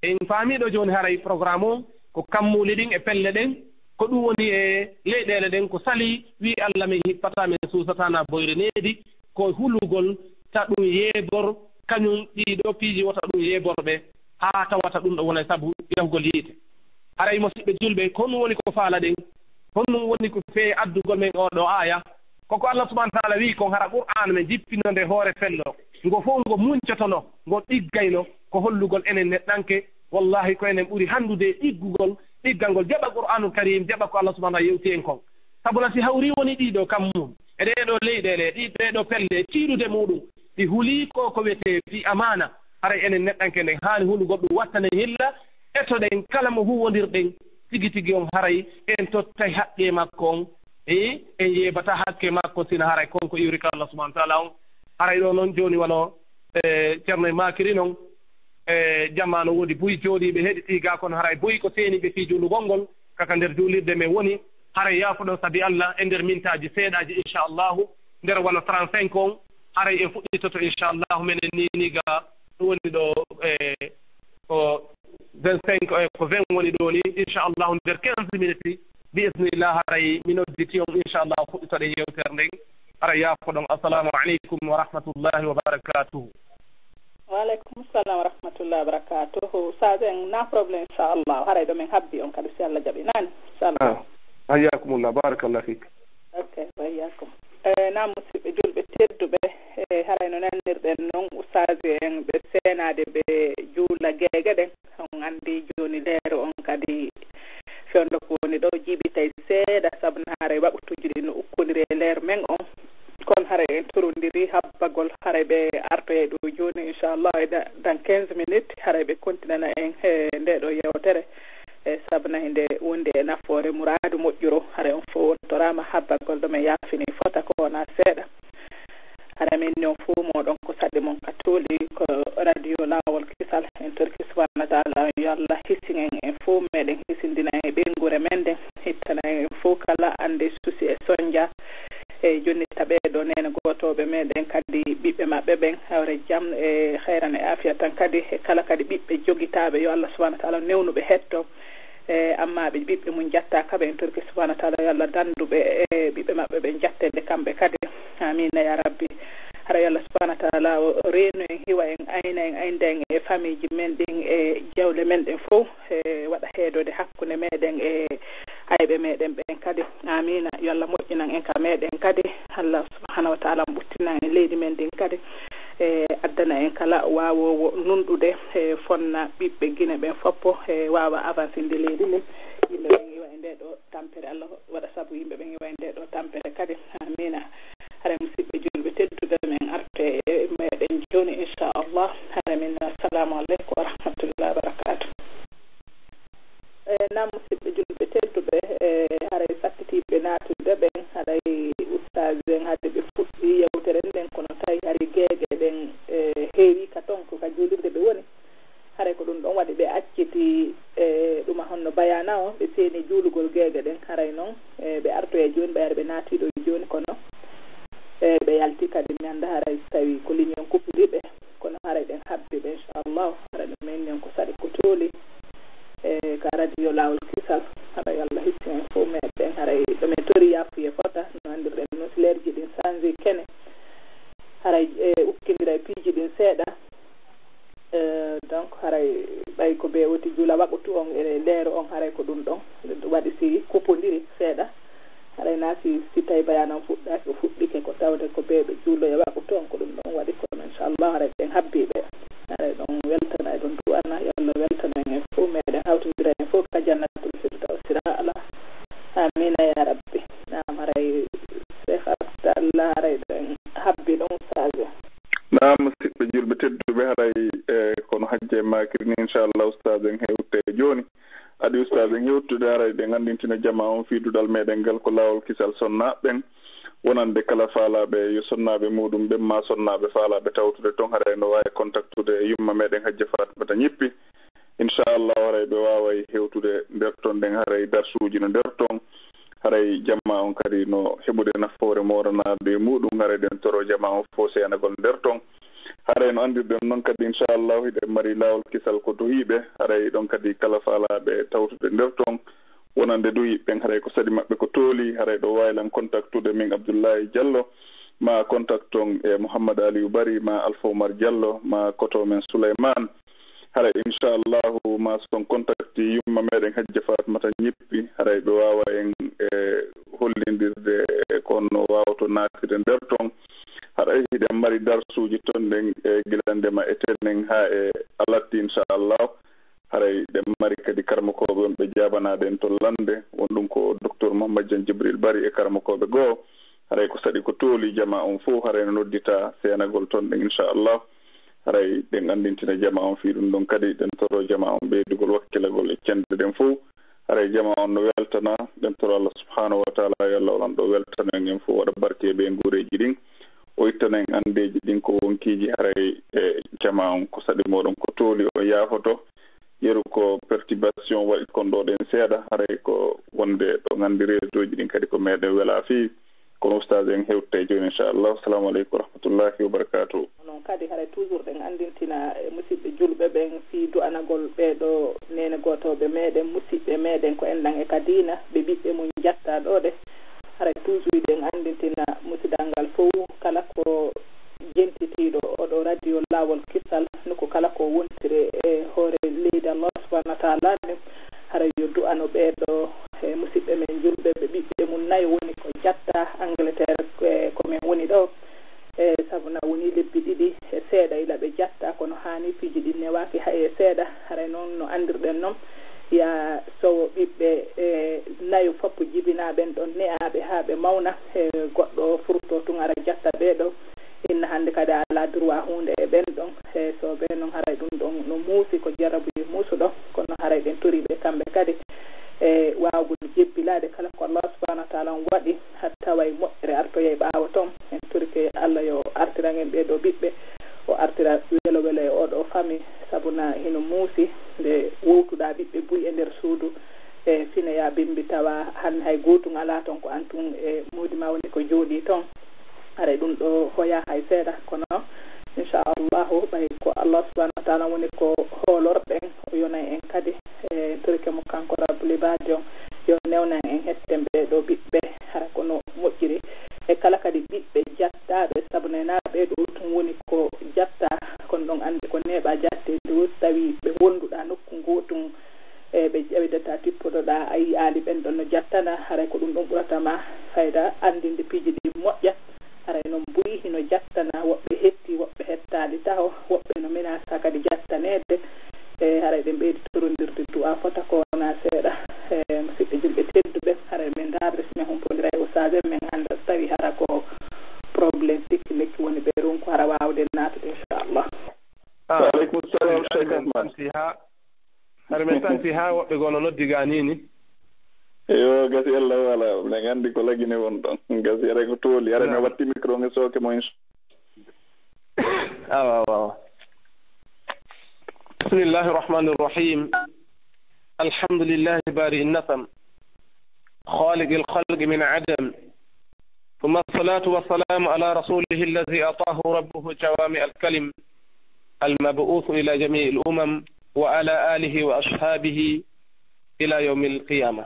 En faami ɗo jooni haray programme o ko kammuuli ɗin e pelle ɗen, ko ɗum woni e leyɗeele ɗen, ko salii, wi'i Allah min hippataa, min suusataa na boyre needi, ko hulugol ta ɗum yeebor, kañum ɗii ɗoo piiji wota ɗum yeebor ɓe, haa tawata ɗum ɗo wona sabu yahugol yiite. Haray musiɓɓe julɓe, ko honɗum woni ko faalaɗen? Honɗum woni ko fee addugol men oo ɗoo aaya? Ko ko Allah subhanahu wa ta'ala wi'i kon, hara Qur'aan men jippino nde hoore fello, ngo fow ngo muncotono, ngo ɗiggayno, ko hollugol enen neɗɗanke, wallahi ko enen ɓuri hanndude e ɗiggugol, ɗiggangol, jaɓa Qur'aanul Kariim, jaɓa ko Allah subhanahu wa ta'ala yewti en kon. Sabu la si hawri woni ɗii ɗoo kammuuli, e ɗee ɗoo leyɗeele, ɗii, ɗee ɗoo pelle, tiiɗude muuɗum, ɗi hulii ko ko wiyetee fii amaana, haray enen neɗɗanke nden haani hulugol ɗum wattane hilla, etoɗen kala mo huuwondirɗen, tigi tigi on haray en tottay haqqee makko on, e en yeebataa haqqee makko sina haray kon ko iwri ka Allah subhanahu wa ta'ala on. Haray ɗoo non jooni wano, e, Ceerno e maakiri non, e, jamaa no woodi buy jooɗiiɓe heɗitii gaa kon haray buy ko seeni ɓe fii juulugol ngol, kaka nder juulirde men woni, haray yaafuɗon sabi Allah e nder mintaaji seeɗaaji inchallahu, nder wano trente-cinq on, haray en fuɗɗitoto inchallahu menen ni, ni ga ɗum woni ɗo, e, ko vingt-cinq, e, ko vingt woni ɗo ni, inchallahu nder quinze minutes, bi isnillah, haray mi nodditi on, inchallahu fuɗɗitoɗen yewtere nden, haray yaafoɗon. Assalamu aleykum wa rahmatullahi wa barakatuhu. Wa aleykum salam wa rahmatullahi wa barakatuhu. Ustaz en, na problème, inchallahu, haray ɗo men habbi on kadi si Allah jaɓi, nani? Inchallah. Ah, hayyakumullah, barakallah fik. Ok, wa iyyakum. E, naam, musiɓɓe julɓe tedduɓe, e, haray no nanirɗen non, ustaaji en ɓe seenaade ɓe juula geege ɗen. On anndi jooni leeru on kadi fewndo ko woni ɗo jiiɓitay seeɗa, sabu no haray waqtuuji ɗin no ukkondiri e leeru men on. Kono haray en torondiri habbagol, haray ɓe artoyay ɗo jooni, inchallah, e da-, dans quinze minutes, haray ɓe kontinana en, e, nde ɗo yewtere. E, sabu na hinde wondi e nafoore muraadu moƴƴuru, haray on fow wontoraama habbagol ɗo men yaafini fota ko wona seeɗa. Haray min ni on fow moɗon ko saɗi mon ka tuuli ko radio Laawol Kisal. En torki subhanahu wa ta'ala yo Allah hisin en, en fow meɗen hisindina e ɓeynguure men nden, hittana en fow kala annde susi e sonja. E jonnita ɓee ɗoo neene gootooɓe meɗen kadi ɓiɓɓe maɓɓe ɓen, hawre jam e hayran e aafiya tan kadi, e kala kadi ɓiɓɓe jogitaaɓe, yo Allah subhanahu wa ta'ala newnu ɓe hetto. E amma ɓe ɓiɓɓe mum jattaaka ɓe, en torki subhanahu wa ta'ala yo Allah dandu ɓe e ɓiɓɓe maɓɓe ɓen jattede kamɓe kadi. Amiina ya Rabbi. Hara yo Allah subhanahu wa ta'ala o reenu en, hiwa en, ayna en, aynda en e famiiji men ɗin e jawle men ɗen fow, e waɗa heedode hakkunde meɗen e ayɓe meɗen ɓen kadi. Amiina. Yo Allah moƴƴinan en ka meɗen kadi. Allah subhanahu wa ta'ala ɓuttinan en leydi men ndin kadi. E addana en kala waawoowo nunɗude, e fonna ɓiɓɓe Gine ɓen foppo, e waawa avancinde leydi ndin. Yimɓe ɓen iwa e nde ɗo tampere. Allah waɗa sabu yimɓe ɓen iwa e nde ɗo tampere kadi. Amiina. Hara musiɓɓe julɓe tedduɓe, men arte e meɗen jooni, inchallah. Hara min, assalamu aleykum wa rahmatullahi wa barakatuh. E, naam, musiɓɓe julɓe tedduɓe, e, haray sakkitiiɓe naatude ɓen, haray ustaas en, haray ɓe fuɗɗii yewtere nden, kono tawi haray geege ɗen, e, heewii ka ton, ko ka juulirde ɓe woni. Haray ko ɗum ɗon waɗi ɓe acciti e ɗuma honno bayana o, ɓe seeni juulugol geege ɗen. Haray non e ɓe artoya jooni, ɓe ari ɓe naati ɗo jooni, kono e ɓe yalti kadi, mi annda haray so tawi ko ligne on kuppidi ɓe, kono haray ɗen habbi ɓe, inchallahu. Haray ɗum en non ko saɗi ko tooli e ka radio Laawol Kisal. Haray Allah hissin en fof meɗen, haray ɗo men tori yaafuye fota, no anndirɗen non, si leerji ɗin sanji kene, haray e ukkindira e piiji ɗin seeɗa. Eh, donc haray ɓay ko ɓe woti juula waɓutu on e leero on, haray ko ɗum ɗon waɗi si kupondiri seeɗa. Haray na si, si tawi bayanan fuɗɗaaki, o fuɗɗike ko tawde ko ɓe ɓe juuloya waɓutu on, ko ɗum ɗon waɗi. Kono inchallah haray ɓen habbi ɓe. Haray ɗon weltana e ɗon du'ana, yo Allah weltana en fof, meɗen hawtindira en fof ka jannatul firdawsi ala. Amina ya rabbi. Naam, haray Cheikh Abdallah, haray ɗen habbi ɗon, ustaz. Naam, musidɓe julɓe tedduɓe, haray e kono Hajja e maakiri ni, inchallah, ustaz en hewte jooni. Adi ustaz en hewtude, haray ɗen anndintina jama on fii duɗal meɗen ngal, ko Laawol Kisal sonnaaɓe ɓen, wonande kala faalaaɓe yo sonnaaɓe muɗum ɓen, ma sonnaaɓe faalaaɓe tawtude ton, haray no waawi kontaktude e yumma meɗen Hajja Fatmata Ñippi. Inchallah, haray ɓe waaway hewtude nder ton ɗen, haray darsuuji no nder ton. Haray jama on kadi no heɓude nafoore mooranaade e muɗum, haray ɗen toro jama on fof seenagol nder ton. Haray no anndirɗen non kadi, inchallah, hiɗen mari Laawol Kisal ko duhiiɓe, haray ɗon kadi kala faalaaɓe tawtude nder ton, wonande duhiiɓe ɓen, haray ko saɗi maɓɓe ko tooli, haray ɗo waawi lan kontaktude min Abdullahi Diallo, ma kontakton e Mouhammad Aliou Bari, ma Alpha Oumar Diallo, ma koto men Souleymane. Haray inchallahu ma son kontakti yumma meɗen Hajja Fatmata Ñippi, haray ɓe waawa en e hollindirde e ko no waawto naatire nder ton. Haray hiɗen mari darsuuji ton ɗen e gila ndema e tenen haa e alatti, inchallah. Haray ɗen mari kadi karmakooɓe on ɓe jaabanaɗen to Lande, won ɗum ko Docteur Mouhammad Diagne Djibril Bari e karmakooɓe goo. Haray ko saɗi ko tooli jama on fof, haray no noddita seenagol ton ɗen, inchallah. Haray ɗen anndintina jama on fii ɗum ɗon kadi, ɗen toro jama on ɓeydugol wakkilagol e cende ɗen fof. Haray jama on no weltana, ɗen toro Allah subhanahu wa taala, yo Allah on ɗo weltano en, en fof, waɗa barke e ɓe nguureeji ɗin. O ittana en anndeeji ɗin ko wonkiiji, haray e jama on ko saɗi moɗon ko tooli, o yaafoto. Yeru ko perturbation waɗi kon ɗo ɗen seeɗa, haray ko wonde ɗo nganndi réseauji ɗin kadi ko meɗen wela fii. Kono ustaz en hewtay jooni, inchallah. Assalamu aleykum wa rahmatullahi wa barakatuh. Noon kadi, haray toujours ɗen anndintina e musidɓe julɓe ɓen fii du'anagol ɓee ɗo neene gootooɓe meɗen, musidɓe meɗen ko enɗan e ka diina, ɓe ɓiɓɓe mum jatta ɗo ɗe. Haray toujours ɗen anndintina musidal ngal fof, kala ko jentitiiɗo oɗo radio Laawol Kisal, nokku kala ko wontiri e hoore leydi Allah subhanahu wa taala ni, haray yo du'ano ɓee ɗo e musidɓe men julɓe, ɓe ɓiɓɓe mum nayo woni ko jatta Angleterre, e ko men woni ɗo. E sabu na woni lebbi ɗiɗi e seeɗa ila ɓe jatta, kono haani piiji ɗin newaaki hay e seeɗa. Haray noon no anndirɗen noon, ya sowo ɓiɓɓe e nayo foppo jibinaa ɓen ɗon ne'aaɓe haa ɓe mawna, e goɗɗo furto tun ara jatta ɓee ɗo. Inna hannde kadi a alaa droit huunde e ɓen ɗon. E so ɓe noon haray ɗum ɗon no muusi, ko jarabuye muusuɗo, kono haray ɗen toriiɓe kamɓe kadi e waawgol jebbilaade kala ko Allah subhanahu wa taala on waɗi, haa tawa e moƴƴere artoyay ɓaawo ton. En torike Allah yo artiran en ɓee ɗo ɓiɓɓe, o artira welo welo e oo ɗo famille, sabu na hino muusi nde wowtuɗaa ɓiɓɓe buy e nder suudu, e fina ya bimbi tawa han hay gootun alaa ton, ko an tun e moodi ma woni ko jooɗii ton. Haray ɗum ɗo hoya hay seeɗa, kono inchallahu ɓay ko Allah subhanahu wa taala woni ko hoolorɗen, o yonay en kadi. E torike mo kanko Rabbul Ibaadi on, yo newnan en hetten ɓee ɗo ɓiɓɓe, hara ko no moƴƴiri. E kala kadi ɓiɓɓe jattaaɓe, sabu nena ɓee ɗo tun woni ko jatta, kono ɗon anndi ko neeɓa jatte, nde tawi ɓe wonduɗa nokku ngootun, e ɓe ƴeewidata tippoɗoɗa, a yi'aali ɓen ɗon no jattana, haray ko ɗum ɗon ɓurata ma fayda anndinde piiji ɗi moƴƴa. Haray noon buy hino jattana, woɓɓe hetti, woɓɓe hettaali taho, woɓɓe no menasa kadi jattaneede. E haray ɓen ɓeydi torondirde du'a fota ko wona seeɗa. E musidɓe julɓe tedduɓe, haray min ndaarde si min humpondira e ustaas en, min annda so tawi hara ko problème technique woni ɓe ronku hara waawde naatude, inchallah. Ah, wa aleykum salam, Cheikh Ahmad. Hari men tanti haa woɓɓe goo no noddi gaa nii ni. Eyo, gasi Allah wala, men anndi ko lagine won ɗon. Gasi aray ko tooli, aray mi watti micro nge sooke mo, inch-, awa, awa, awa. بسم الله الرحمن الرحيم. الحمد لله بارئ النسم، خالق الخلق من عدم، ثم الصلاة والسلام على رسوله الذي أعطاه ربه جوامع الكلم، المبعوث إلى جميع الأمم، وعلى آله وأصحابه إلى يوم القيامة.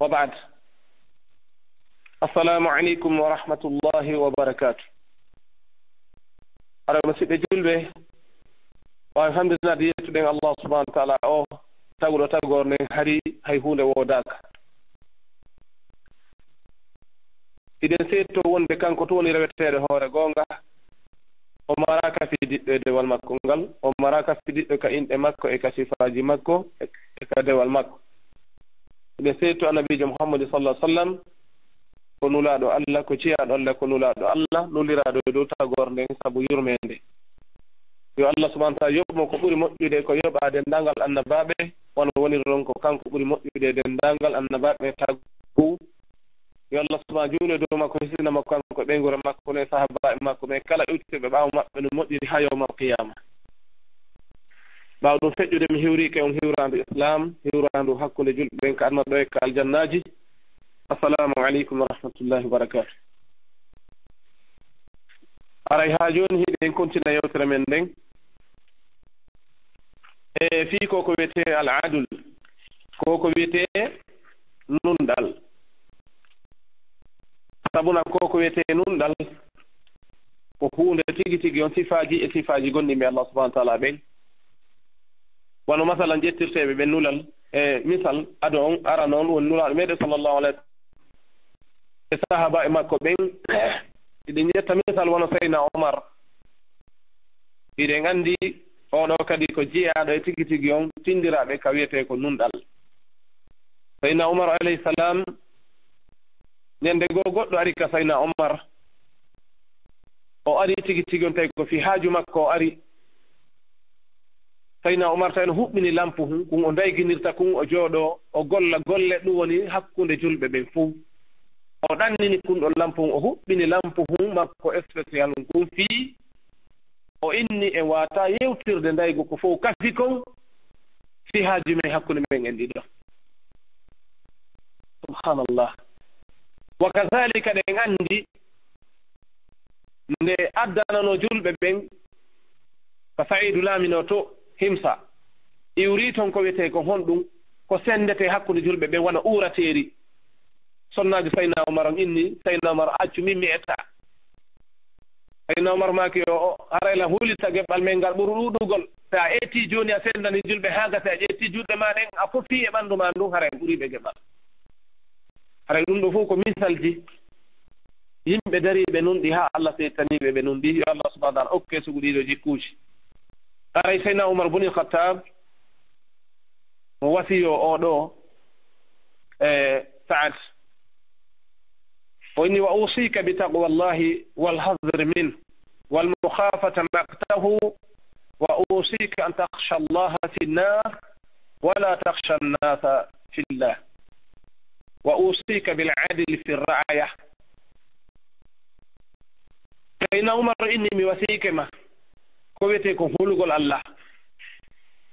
وبعد. السلام عليكم ورحمة الله وبركاته. Aray, musiɓɓe julɓe, o alhamdulillah, nde yettuɗen Allah subhanahu wa ta'ala, o taguɗo tagoore nden, hari hay huunde woodaaka. Hiɗen seedto wonde kanko tun woni reweteeɗo hoore goonga. O maraaka fidiɗɗo e dewal makko ngal, o maraaka fidiɗɗo ka inɗe makko e ka sifaaji makko e, e ka dewal makko. Hiɗen seedto Annabiijo Muhammadu sallallahu alaihi wasallam ko nulaaɗo Allah, ko ciyaaɗo Allah, ko nulaaɗo Allah, nuliraaɗo e dow tagoore nden sabu yurmeende. Yo Allah subhanahu wa ta'ala yoɓ mo ko ɓuri moƴƴude ko yoɓaa denndaangal annabaaɓe, wano woniri non ko kanko ɓuri moƴƴude e denndaangal annabaaɓe tagu. Yo Allah subhanahu juulu e dow makko, hisina mo kanko e ɓeynguure makko nden, sahaabaaɓe makko ɓen, kala iwtirɓe ɓaawo maɓɓe no moƴƴiri haa yawmal qiyaama. Ɓaawo ɗum feƴƴude, mi hiwriike on hiwraandu Islaam, hiwraandu hakkunde julɓe ɓen ka aduna ɗo e ka aljannaaji. Assalaamu aleykum wa rahmatullahi wa barakaatuh. Aray, haa jooni hiɗen kontina yewtere men nden. E fii ko ko wiyetee al adl, ko ko wiyetee nunɗal. Sabuna ko ko wiyetee nunɗal, ko huunde tigi tigi on sifaaji e sifaaji gomɗinɓe Allah subhanahu wa ta'ala ɓen. Wano masalan ƴettirteeɓe ɓen nulal, e misal, ado on, arano on woni Nulaaɗo meɗen sallallahu alaihi wasallam e sahaabaaɓe makko ɓen. Hiɗen ƴetta misal wano Sayyidina Umar. Hiɗen anndi oo ɗoo kadi ko jeyaaɗo e tigi tigi on tindiraaɓe ka wiyetee ko nunɗal. Sayyidina Umar alayhi salam, ñande goo goɗɗo ari ka Sayyidina Umar. O ari tigi tigi on tawi ko fii haaju makko o ari. Sayyidina Umar tawi no huɓɓini lampu hun, kun o ndayginirta kun, o jooɗoo, o golla golle, ɗum woni hakkunde julɓe ɓen fow. O ɗannini kun ɗon lampu hun, o huɓɓini lampu hun makko spécial hun kun fii o inni en waawataa yewtirde ndaygu ko fow kafi kon fii haaju men hakkunde men en ɗiɗo. Subhanallah. Wa kazalika ɗen anndi nde addanano julɓe ɓen ka Sa'idu laaminoo to Himsa, iwri ton ko wiyetee ko honɗum ko senndetee hakkunde julɓe ɓen wano uurateeri. Sonnaajo Sayyidina Umar on inni, Sayyidina Umar, accu min mi etta. Sayyidina Umar maaki, o, o, haray la hulita geɓal men ngal ɓuri ɗuuɗugol. Si a ettii jooni a senndani julɓe haa gasi a ƴetti juuɗe maa ɗen a fofii e ɓanndu maa ndun, haray en ɓurii ɓe geɓal. Haray ɗum ɗoo fow ko misalji yimɓe dariiɓe nunɗi haa Allah seedtaniiɓe ɓe nunɗi. Yo Allah subhanahu wa ta'ala okke sugu ɗiɗo jikkuuji. Haray Sayyidina Umar bun al-Khattab mo wasiyoo oo ɗoo, e, Sa'ad. O inni, "Wa usika bi taqwallahi wal hazri min, wal mukhafata maqtahu, wa usika an takhsha Allaha fi nnas, wa la takhsha nnasa fillah. Wa usika bil adli fi ra'ya." Sayyidina Umar inni, mi wasiike ma ko wiyetee ko hulugol Allah.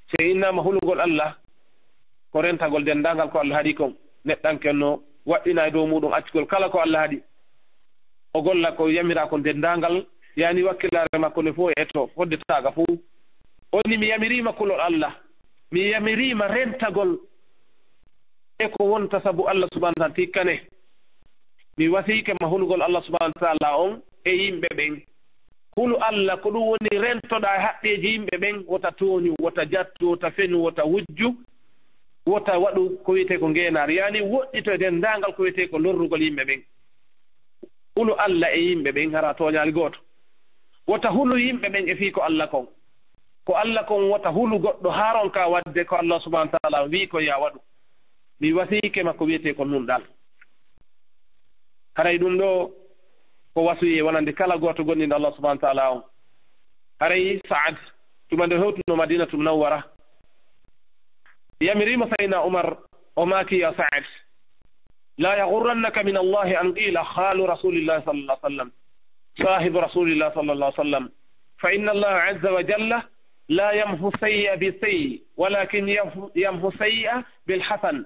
Si innaama hulugol Allah, ko rentagol denndaangal ko Allah haɗi kon. Neɗɗanke no waɗɗina e dow muuɗum accugol kala ko Allah haɗi. O golla ko yamiraa kon denndaangal, yani wakkilaare makko nde fow e to, fodde taaga fow. O inni, mi yamiriima kulol Allah, mi yamiriima rentagol e ko wonta sabu Allah subhanahu wa ta'ala tikkane. Mi wasiike ma hulugol Allah subhanahu wa ta'ala on e yimɓe ɓen. Hulu Allah, ko ɗum woni rentoɗaa e haqqeeji yimɓe ɓen, wota tooñu, wota jattu, wota fenu, wota wujju, wota waɗu ko wiyetee ko ngeenaari, yani woɗɗito e denndaangal ko wiyetee ko lorrugol yimɓe ɓen. Hulu Allah e yimɓe ɓen, hara tooñaali gooto. Wota hulu yimɓe ɓen e fii ko Allah kon. Ko Allah kon, wota hulu goɗɗo haa ronka waɗde ko Allah subhanahu wa ta'ala wii ko yo a waɗu. Mi wasiike ma ko wiyetee ko nunɗal. Haray ɗum ɗoo ko wasiyee wonande kala gooto gomɗinɗo Allah subhanahu wa ta'ala on. Haray Sa'ad, tuma nde hewtuno Madinatu Munawwara, yamiriima Sayyidina Umar, o maaki, ya Sa'ad, la yaghurrannaka min Allahi an qila khalu Rasulillahi sallallahu alaihi wasallam, sahibu Rasulillahi sallallahu alaihi wasallam, fa inna Allaha azza wa jalla لا يمحو السيئة بالسيئة، ولكن يمحو، يمحو السيئة بالحسن،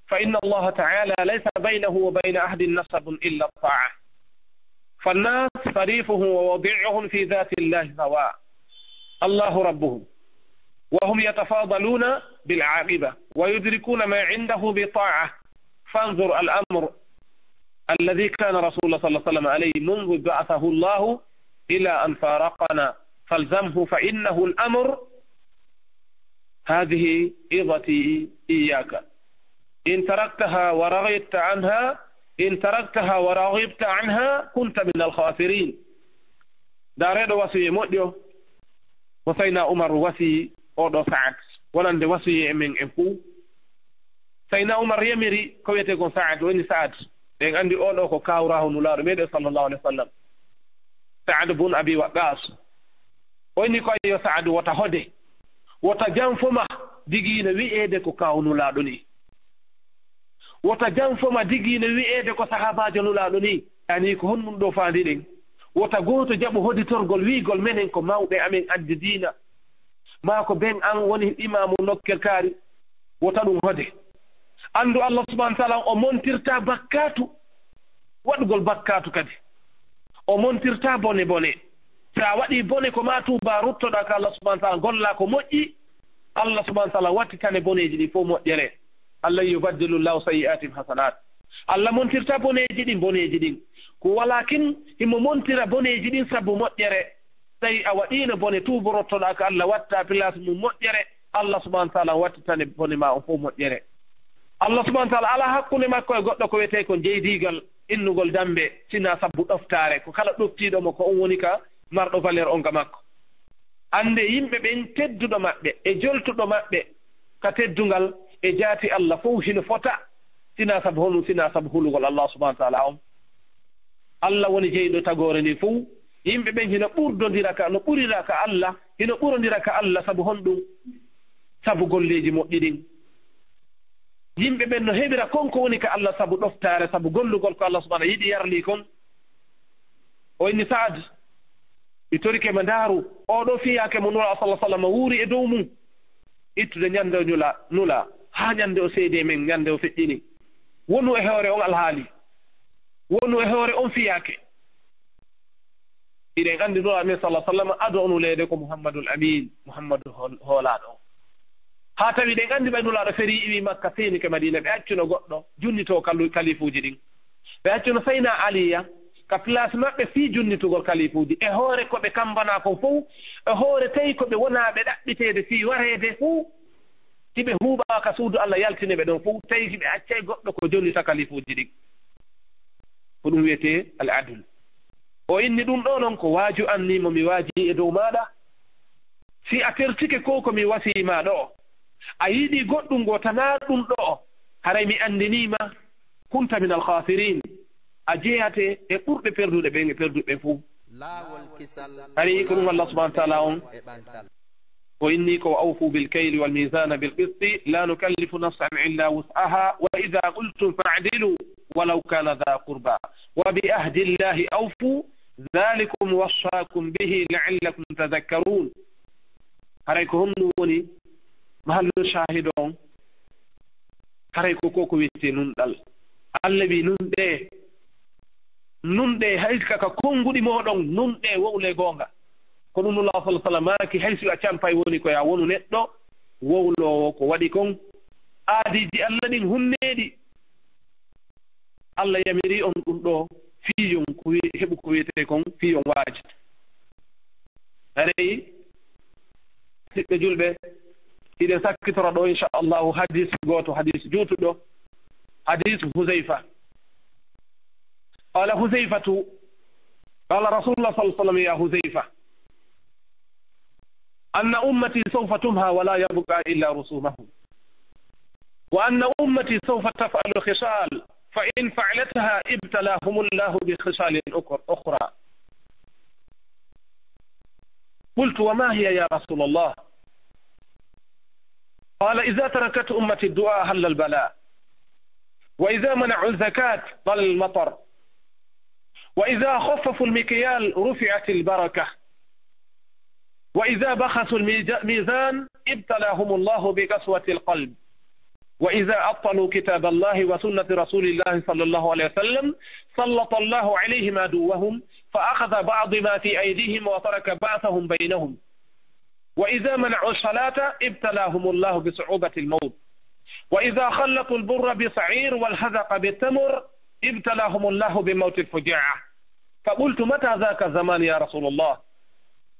فإن الله تعالى ليس بينه وبين أحد نسب إلا الطاعة. فالناس صريفهم ووضيعهم في ذات الله سواء، الله ربهم، وهم يتفاضلون بالعاقبة، ويدركون ما عنده بطاعة. فانظر الأمر الذي كان رسول الله صلى الله عليه وسلم عليه منذ بعثه الله إلى أن فارقنا، فالزمه فإنه الأمر. هذه عظتي إياك. إن تركتها ورغبت عنها، إن تركتها ورغبت عنها كنت من الخاسرين. Ndaa reeɗo wasiyee moƴƴo, ko Sayna Umar wasiyii oo ɗoo Sa'ad, wonande wasiyee e men en fuu. Sayna Umar yamiri ko wiyetee kon Sa'ad, o inni Sa'ad, ɗen anndi oo ɗoo ko kaawraahu Nulaaɗo meɗen sallallahu alaihi wasallam, Sa'ad bun Abi Waqqas. O inni ko, "Ayyo Sa'ad, wota hode, wota janfo ma digiina wi'eede ko kaaw Nulaaɗo nii. Wota janfo ma digiina wi'eede ko sahaabaajo Nulaaɗo nii." Ani ko honɗum ɗoo faandiɗen? Wota gooto jaɓu hoditorgol wi'gol menen ko mawɓe amen anndi diina, maa ko ben an woni imaamu nokkel kaari. Wota ɗum hode. Anndu Allah subhanahu wa ta'ala o montirta bakkaatu, waɗugol bakkaatu kadi. O montirta bone bone. Sa waɗi bone ko ma tuuba ruttoɗa ka Allah subhanahu wa ta'ala, golla ko moƴƴi, Allah subhanahu wa ta'ala wattitane boneeji ɗin fof moƴƴere. Allah yubaddilu Allahu sayyi'atihim hasanat. Allah montirta boneeji ɗin boneeji ɗin. Ko walakin himo montira boneeji ɗin sabu moƴƴere. Tawi a waɗiino bone, tuubo rottoɗaa ka Allah, watta place mum moƴƴere, Allah subhanahu wa ta'ala wattitane bone ma on fof moƴƴere. Allah subhanahu wa ta'ala alaa hakkunde makko e goɗɗo ko wiyetee ko jeydiigal, innugol dammbe, sinaa sabu ɗoftaare. Ko kala ɗoftiiɗo mo, ko on woni ka marɗo valeur on ka makko. Annde yimɓe ɓen, tedduɗo maɓɓe e joltuɗo maɓɓe ka teddungal e jaati Allah fof hino fota, sinaa sabu honum, sinaa sabu hulugol Allah subhanahu wa ta'ala on. Allah woni jeyɗo tagoore nden fof. Yimɓe ɓen hino ɓurdondira ka, no ɓurira ka Allah, hino ɓurondira ka Allah sabu honɗum? Sabu golleeji moƴƴi ɗin. Yimɓe ɓen no heɓira kon ko woni ka Allah sabu ɗoftaare, sabu gollugol ko Allah subhanahu yiɗi yarli kon. O inni Sa'ad, mi torike ma ndaaru, oo ɗoo fiyaake mo Nulaa sallallahu alaihi wasallam wuuri e dow mum. Ittude ñande o ñula, nula, haa ñande o seedi e men, ñande o feƴƴini. Wonu e hoore on alhaali. Wonu e hoore on fiyaake. Hiɗen anndi Nulaaɗo men sallallahu alaihi wasallam ado o nuleede ko Muhammadul Amin, Muhammadu hol-, hoolaaɗo on. Haa tawi hiɗen anndi ɓay Nulaaɗo ferii iwii Makka, seenike Madiina, ɓe accuno goɗɗo junnitoo kalu-, kalifuuji ɗin. Ɓe accuno Sayna Aliya ka place maɓɓe fii junnitugol kalifuuji. E hoore ko ɓe kambanaa kon fow, e hoore tawi ko ɓe wonaa ɓe ɗaɓɓiteede fii wareede fow, si ɓe huuɓaa ka suudu Allah yaltine ɓe ɗon fow, tawi si ɓe accay goɗɗo ko jonnita kalifuuji ɗin. Ko ɗum wiyetee al adl. O inni ɗum ɗoo non ko waaju an nii mo mi waajii e dow maaɗa. Si a tertike ko ko mi wasii ma ɗoo, a yiɗi goɗɗum goo tanaa ɗum ɗoo, haray mi anndinii ma, kunta min al khasirin, a jeyate e ɓurɓe perduɗe ɓen e perduɓe ɓen fow. Laawol kisal. Hari ko ɗum Allah subhanahu wa ta'ala on. E ɓantal. O inni ko, "Awfu bil kayli wal mizana bil qisti, la nukallifu nafsan illa wus'aha, wa idha qultum fa'dilu, walaw kana dha qurba, wa bi ahdillahi awfu, dhalikum wassakum bihi la'allakum tadhakkarun." Haray ko honɗum woni mahallu shahid on? Haray ko, ko, ko wiyetee nunɗal. Allah wi, "Nunɗee, nunɗee, hay ka, ka konnguɗi mooɗon, nunɗee, wowlee goonga." Ko ɗum Nulaaɗo sallallahu alaihi wasallam maaki, hay si a campay woni ko ya wonu neɗɗo wowloowo ko waɗi kon. Aadiiji Allah ɗin hunneeɗi. Allah yamiri on ɗum ɗoo fii yon ko wi-, heɓu ko wiyetee kon fii yon waaju. Haray, siɓɓe julɓe, hiɗen sakkitora ɗoo, insha Allahu, hadis gooto, hadis juutuɗo, hadis Huzayfa. Qala Huzayfatu, qala Rasulullah sallallahu alaihi wasallam, ya Huzayfa, anna ummati sawfa tumha wa la yabqa illa rusumuhum. Wa anna ummati sawfa taf'alu khisal, fa in fa'alatha ibtalahumullahu bi khisalin ukr-, ukhra. قلت: وما هي يا رسول الله؟ قال: إذا تركت أمتي الدعاء هل البلاء، وإذا منعوا الزكاة قل المطر، وإذا خففوا المكيال رفعت البركة. وإذا بخسوا الميزا-، الميزان ابتلاهم الله بقسوة القلب. وإذا عطلوا كتاب الله وسنة رسول الله صلى الله عليه وسلم سلط الله عليهم عدوهم فأخذ بعض ما في أيديهم وترك بعضهم بينهم. وإذا منعوا الصلاة ابتلاهم الله بصعوبة الموت. وإذا خلطوا البر بشعير والحذق بتمر ابتلاهم الله بموت الفجاعة. فقلت: متى ذاك الزمان يا رسول الله؟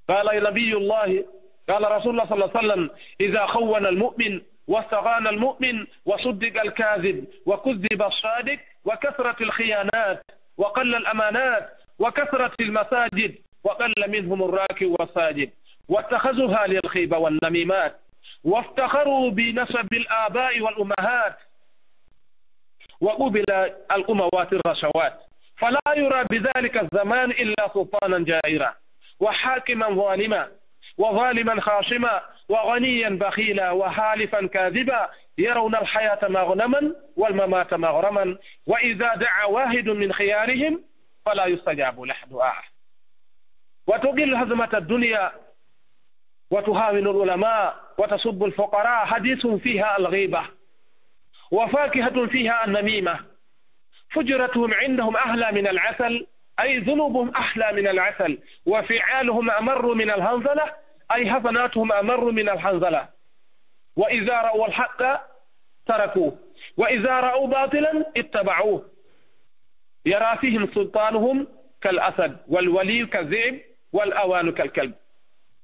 قال نبي الله، قال رسول الله صلى الله عليه وسلم: إذا خون المؤمن واستغان المؤمن وصدق الكاذب وكذب الصادق وكثرت الخيانات وقل الأمانات وكثرت المساجد وقل منهم الراكع والساجد واتخذوها للغيبة والنميمات وافتخروا بنسب الآباء والأمهات وقبل الأموات الرشوات، فلا يرى بذلك الزمان إلا سلطانا جائرا وحاكما ظالما وظالما خاصما وغنيا بخيلا وحالفا كاذبا، يرون الحياة مغنما والممات مغرما، وإذا دعا واحد من خيارهم فلا يستجاب له دعاءه. وتقل هزمة الدنيا وتهاون العلماء وتسب الفقراء، حديثهم فيها الغيبة، وفاكهة فيها النميمة، فجرتهم عندهم أحلى من العسل، أي ذنوبهم أحلى من العسل، وفعالهم أمر من الحنظلة، أي حسناتهم أمر من الحنظلة، وإذا رأوا الحق تركوه، وإذا رأوا باطلا اتبعوه، يرى فيهم سلطانهم كالأسد، والولي كالذئب، والأوان كالكلب،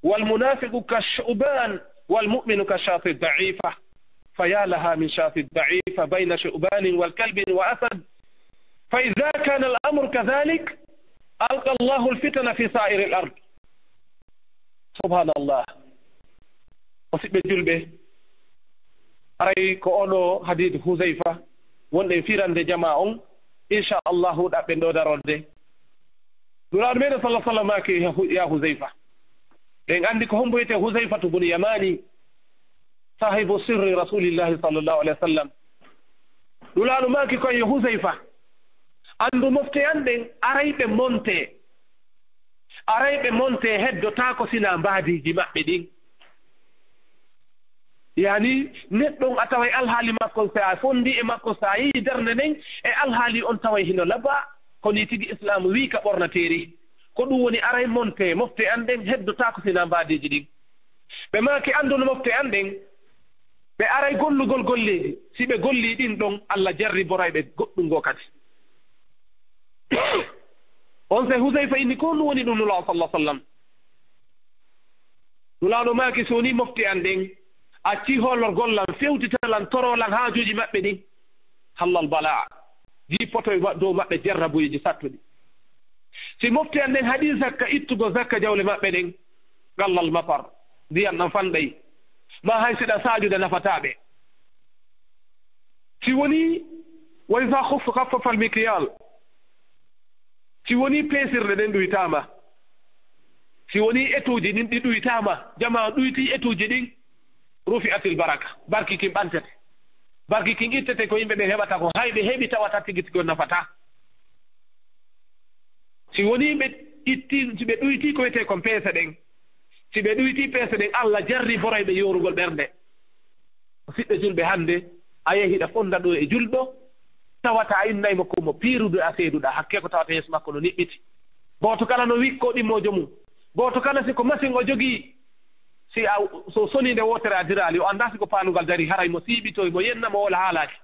والمنافق كالشعبان، والمؤمن كالشاة الضعيفة. فيا لها من شاة ضعيفة بين شعبان والكلب وأسد. فإذا كان الأمر كذلك، ألقى الله الفتن في سائر الأرض. Subhanallah. Musidɓe julɓe, aray ko oɗo hadith Huzayfa wonɗen firande jama on, inchallahu ɗaɓɓen ɗo darorde. Nulaaɗo meɗen sallallahu alaihi wasallam maaki: "Ya Hu-, ya Huzayfa." Ɗen andi ko hombo wiyete Huzayfatu bun Yamani, sahibu sirri Rasulillahi sallallahu alaihi wasallam. Nulaaɗo maaki kon: "Yo Huzayfa, andu mofte an ɗen, aray ɓe monte. Aray ɓe monte, heddotaako sina mbaadiiji maɓɓe ɗin." Yani, neɗɗo on a taway alhaali makko, so a fondi e makko, so a yehi darnde nden, e alhaali on taway hino laba, ko ni tigi Islam wi ka ɓornateeri. Ko ɗum woni aray monte, mofte an ɗen heddotaako sina mbaadiiji ɗin. Ɓe maaki: "Andu no mofte an ɗen, ɓe aray gollugol golleeji. Si ɓe golli ɗin ɗon, Allah jarriboray ɓe goɗɗum goo kadi." On se Huzayfa inni ko ɗum woni ɗum Nulaaɗo sallallahu alaihi wasallam. Nulaaɗo maaki: "So ni mofte an ɗen acci hoolorgol lan, fewtita lan, toro lan haajuuji maɓɓe ɗin, hallal balaa, jippoto e wa-, dow maɓɓe jarrabuyeeji sattuɗi. Si mofte an ɗen haɗi zakka, ittugol zakka jawle maɓɓe ɗen, gallal mapar, ndiyan ɗan fanɗay, ma hay si ɗan saajude nafataa ɓe. Si woni, wa iza khuf-, khaffafa al-mikyal, si woni peesirɗe ɗen ɗuytaama, si woni etuuji ɗin ɗi ɗuytaama, jamaa ɗuyti etuuji ɗin, rufi'atil baraka, barki kin ɓantete. Barki kin ittete, ko yimɓe ɓen heɓata ko, hay ɓe heɓi tawata tigi tigi on nafataa. Si woni ɓe itti, si ɓe ɗuyti ko wiyetee kon peese ɗen, si ɓe ɗuyti peese ɗen, Allah jarriboray ɓe yoorugol ɓernde." Musidɓe julɓe, hannde a yehi ɗa fonda ɗo e julɗo, tawata a innay mo ko mo piiruɗo a seeduɗa, hakke ko tawata yeeso makko no niɓɓiti. Gooto kala no wikkoo ɗimmoojo mum. Gooto kala si ko machine o jogii, si a, so sonii nde wootere a diraali, o anndaa si ko paandugal darii, haray mo siiɓitoy, mo yenna mo woola haalaaki.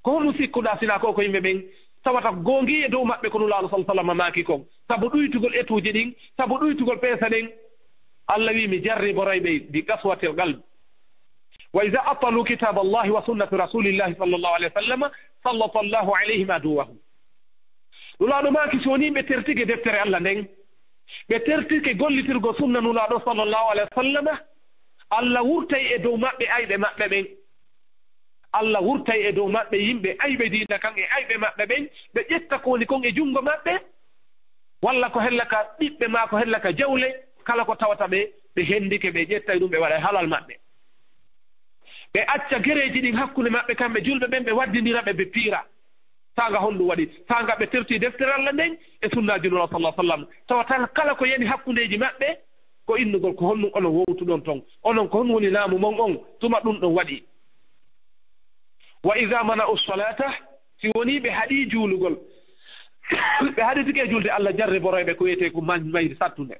Ko honɗum sikkuɗaa sina ko, ko yimɓe ɓen tawata goongii e dow maɓɓe ko Nulaaɗo sallallahu alaihi wasallam maaki kon? Sabu ɗuytugol etuuji ɗin, sabu ɗuytugol peese ɗen, Allah wi, mi jarriboray ɓe bi qaswatil qalb. Wa iza atalu kitaballahi wa sunnati rasulillahi sallallahu alaihi wasallam, sallatallahu alaihim aduwahum. Nulaaɗo maaki, so woni ɓe tertike deftere Allah nden, ɓe tertike gollitirgol sunna Nulaaɗo sallallahu alaihi wasallam, Allah wurtay e dow maɓɓe ayɓe maɓɓe ɓen. Allah wurtay e dow maɓɓe yimɓe ayɓe diina kan e ayɓe maɓɓe ɓen, ɓe ƴetta ko woni kon e junngo maɓɓe, walla ko hella ka ɓiɓɓe maa ko hella ka jawle, kala ko tawata ɓe, ɓe hendike, ɓe ƴettay ɗum, ɓe waɗay halal maɓɓe. Ɓe acca gereeji ɗin hakkunde maɓɓe kamɓe julɓe ɓen, ɓe waddindira ɓe, ɓe piira. Saanga honɗum waɗi? Saanga ɓe terti deftere Allah nden e sunnaaji Nulaaɗo sallallahu alaihi wasallam. Tawa tan kala ko yani hakkundeeji maɓɓe, ko innugol ko honɗum onon wowtuɗon ton, onon ko honɗum woni laamu mon on, tuma ɗum ɗon waɗi. Wa iza mana'u salata, si woni ɓe haɗi juulugol, ɓe haɗi tike julde, Allah jarriboroy ɓe ko wiyetee ko man-, mayri sattunde.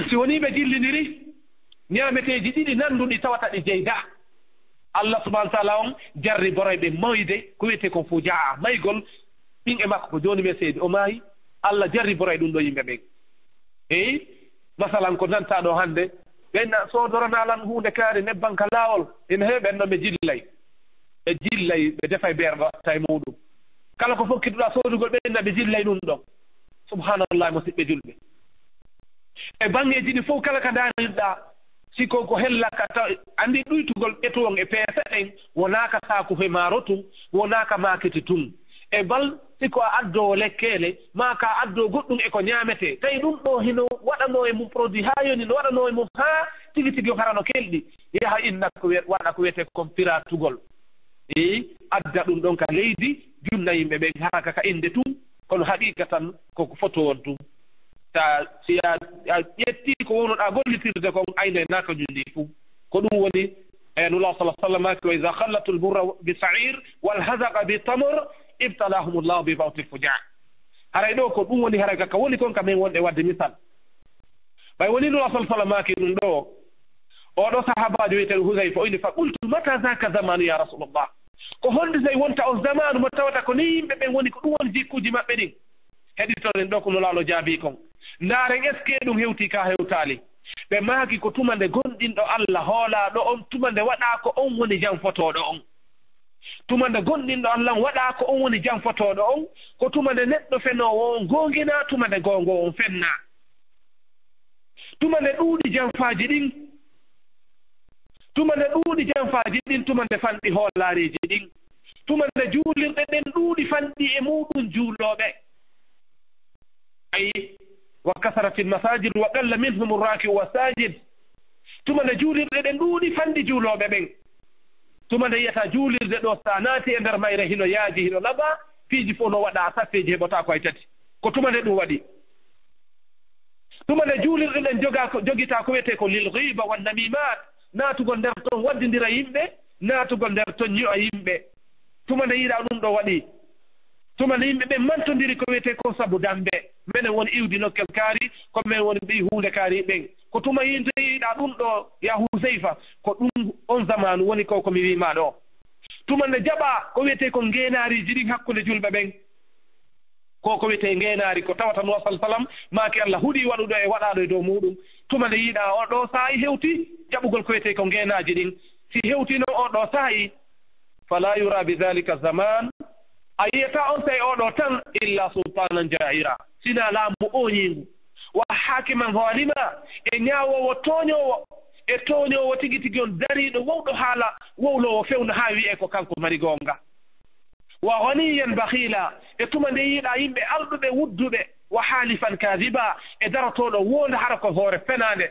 Si woni ɓe jillindiri ñaameteeji ɗiɗi nanduɗi tawata ɗi jeyda, Allah subhanahu wa ta'ala on jarriboroy ɓe mayde ko wiyetee kon fujaa, maygol. Ɓin e makko ko jooni men seedi o maayi, Allah jarriboroy ɗum ɗo yimɓe ɓen. Eyi, masalan ko nanta ɗo hannde, ɓen na soodorana lan huunde kaari nebban ka laawol, ina heewi ɓen ɗo ɓe jillay. Ɓe jillay, ɓe defay beerɗo atta e muuɗum. Kala ko fokkituɗaa soodugol ɓen na ɓe jillay ɗum ɗon. Subhanallah, musiɓɓe julɓe. E baŋŋeeji ɗi fof kala ka ndaarɗaa, si ko, ko hella ka taw, anndi ɗuytugol ɓetu on e peese ɗen, wonaa ka saaku he maaro tun, wonaa ka maakiti tun. E bal, si ko a addoowo lekkeele, maa ka addoo goɗɗum e ko ñaametee, tawi ɗum ɗo hino waɗanoo e mum produit haa yoni, no waɗanoo e mum haa tigi tigi hara no kelɗi, yaha inna ko wiye-, waɗa ko wiyetee kon piraatugol. E adda ɗum ɗon ka leydi, junna yimɓe ɓen, hara ka, ka innde tun, kono haqiiqa tan ko ko fotoo on tun. Ta si a, a ƴetti ko wownoɗaa gollitirde kon, aynay naaka ñun ndi fuu. Ko ɗum woni, e Nulaaɗo sallallahu alaihi wasallam maaki, "Wa iza khallatul burra bi sa'ir wal hazaqa bi tamr, ibtalahumullahu bi mawtil fujaa." Haray ɗo ko ɗum woni, haray ka, ka woni kon ka men wonde wadde misal. Ɓay woni Nulaaɗo sallallahu alaihi wasallam maaki ɗum ɗo, o ɗo sahaabaajo wiyetee Huzayfa, o inni, "Fa qultu, mata zaka zamanu ya Rasulullah?" Ko honde tawi wonta on zamanu mo tawata ko ni yimɓe ɓen woni, ko ɗum woni jikkuuji maɓɓe ɗin? Heɗitoɗen ɗo ko Nulaaɗo jaabii kon. Ndaaren, est-ce que ɗum hewtii ka hewtaali? Ɓe maaki ko tuma nde gomɗinɗo Allah hoolaaɗo on, tuma nde waɗaa ko on woni janfotooɗo on. Tuma nde gomɗinɗo Allah on waɗaa ko on woni janfotooɗo on, ko tuma nde neɗɗo fenoowo on goonginaa, tuma nde goongo on fennaa. Tuma nde ɗuuɗi janfaaji ɗin, tuma nde ɗuuɗi janfaaji ɗin, tuma nde fanɗi hoolaareeji ɗin, tuma nde juulirɗe ɗen ɗuuɗi fanɗi e muuɗum juulooɓe. Ayi, wa kasaratil masajid wa qalla minhum raki'u wa sajid. Tuma nde juulirɗe ɗen ɗuuɗi fanɗi juulooɓe ɓen. Tuma nde yiyata juulirde ɗo, so a naati e nder mayre, hino yaaji, hino laba, piiji fof no waɗa, saffeeji heɓotaako hay tati. Ko tuma nde ɗum waɗi. Tuma nde juulirɗe ɗen jogaa ko, jogitaa ko wiyetee ko lil ghiba wan namimat, naatugol nder ton waddindira yimɓe, naatugol nder ton ñi'a yimɓe. Tuma nde yiɗaa ɗum ɗo waɗi. Tuma nde yimɓe ɓen mantondiri ko wiyetee ko sabu dambe. Menen woni iwdi nokkel kaari, ko men woni ɓii huunde kaari ɓen. Ko tuma yimɓe yiɗaa ɗum ɗo, ya Huzayfa, ko ɗum on zamanu woni ko, ko mi wi'i maa ɗo. Tuma nde jaɓaa ko wiyetee ko ngeenaariiji ɗin hakkunde julɓe ɓen. Ko ko wiyetee ngeenaari, ko tawata Nulaaɗo sallallahu alaihi wasallam maaki Allah huɗi waɗuɗo e waɗaaɗo e dow muuɗum. Tuma nde yiɗaa o ɗo saa'i hewti jaɓugol ko wiyetee ko ngeenaaji ɗin. Si hewtino o ɗo saa'i, fala yura bi dhalika zaman, a yi'ataa on saa'i o ɗo tan, illa sultanan ja'ira, sinaa laamu ooñiingu, wa hakiman zalima, e ñaawoowo tooñoowo, e tooñoowo tigi tigi on dariiɗo wowɗo haala, wowloowo fewndo haa wi'ee ko kanko mari goonga. Wa ghaniyan bakhila, e tuma nde yiɗaa yimɓe alɗuɓe wudduɓe, wa halifan kadhiba, e darotooɗo wonda hara ko hoore fenaande.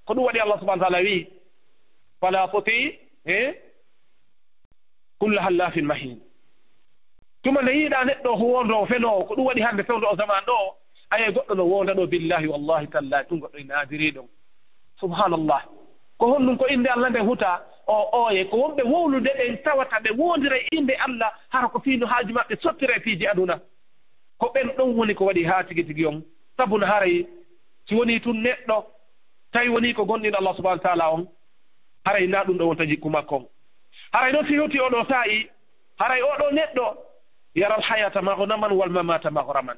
Ko ɗum waɗi Allah subhanahu wa ta'ala wi'i, fala tuti, e, kulla hallafin mahin. Tuma nde yiɗaa neɗɗo ko wondoowo fenoowo, ko ɗum waɗi hannde fewndo o zaman ɗo, aye goɗɗo no wonda ɗo, billahi, wallahi, tallahi, tun goɗɗo ina adiri ɗon. Subhanallah. Ko honɗum? Ko innde Allah nden huta o ooye. Ko wonɓe wowlude ɓen tawata ɓe wondira e innde Allah, hara ko fii no haaju maɓɓe sottira e piiji aduna. Ko ɓen ɗon woni ko waɗi haa tigi tigi on. Sabu no haray si woni tun neɗɗo, tawi woni ko gomɗinɗo Allah subhanahu wa ta'ala on, haray na ɗum ɗo wonta jikku makko on. Haray noon si hewti o ɗo saa'i, haray o ɗo neɗɗo yaral hayata maghnaman wal mamata maghraman.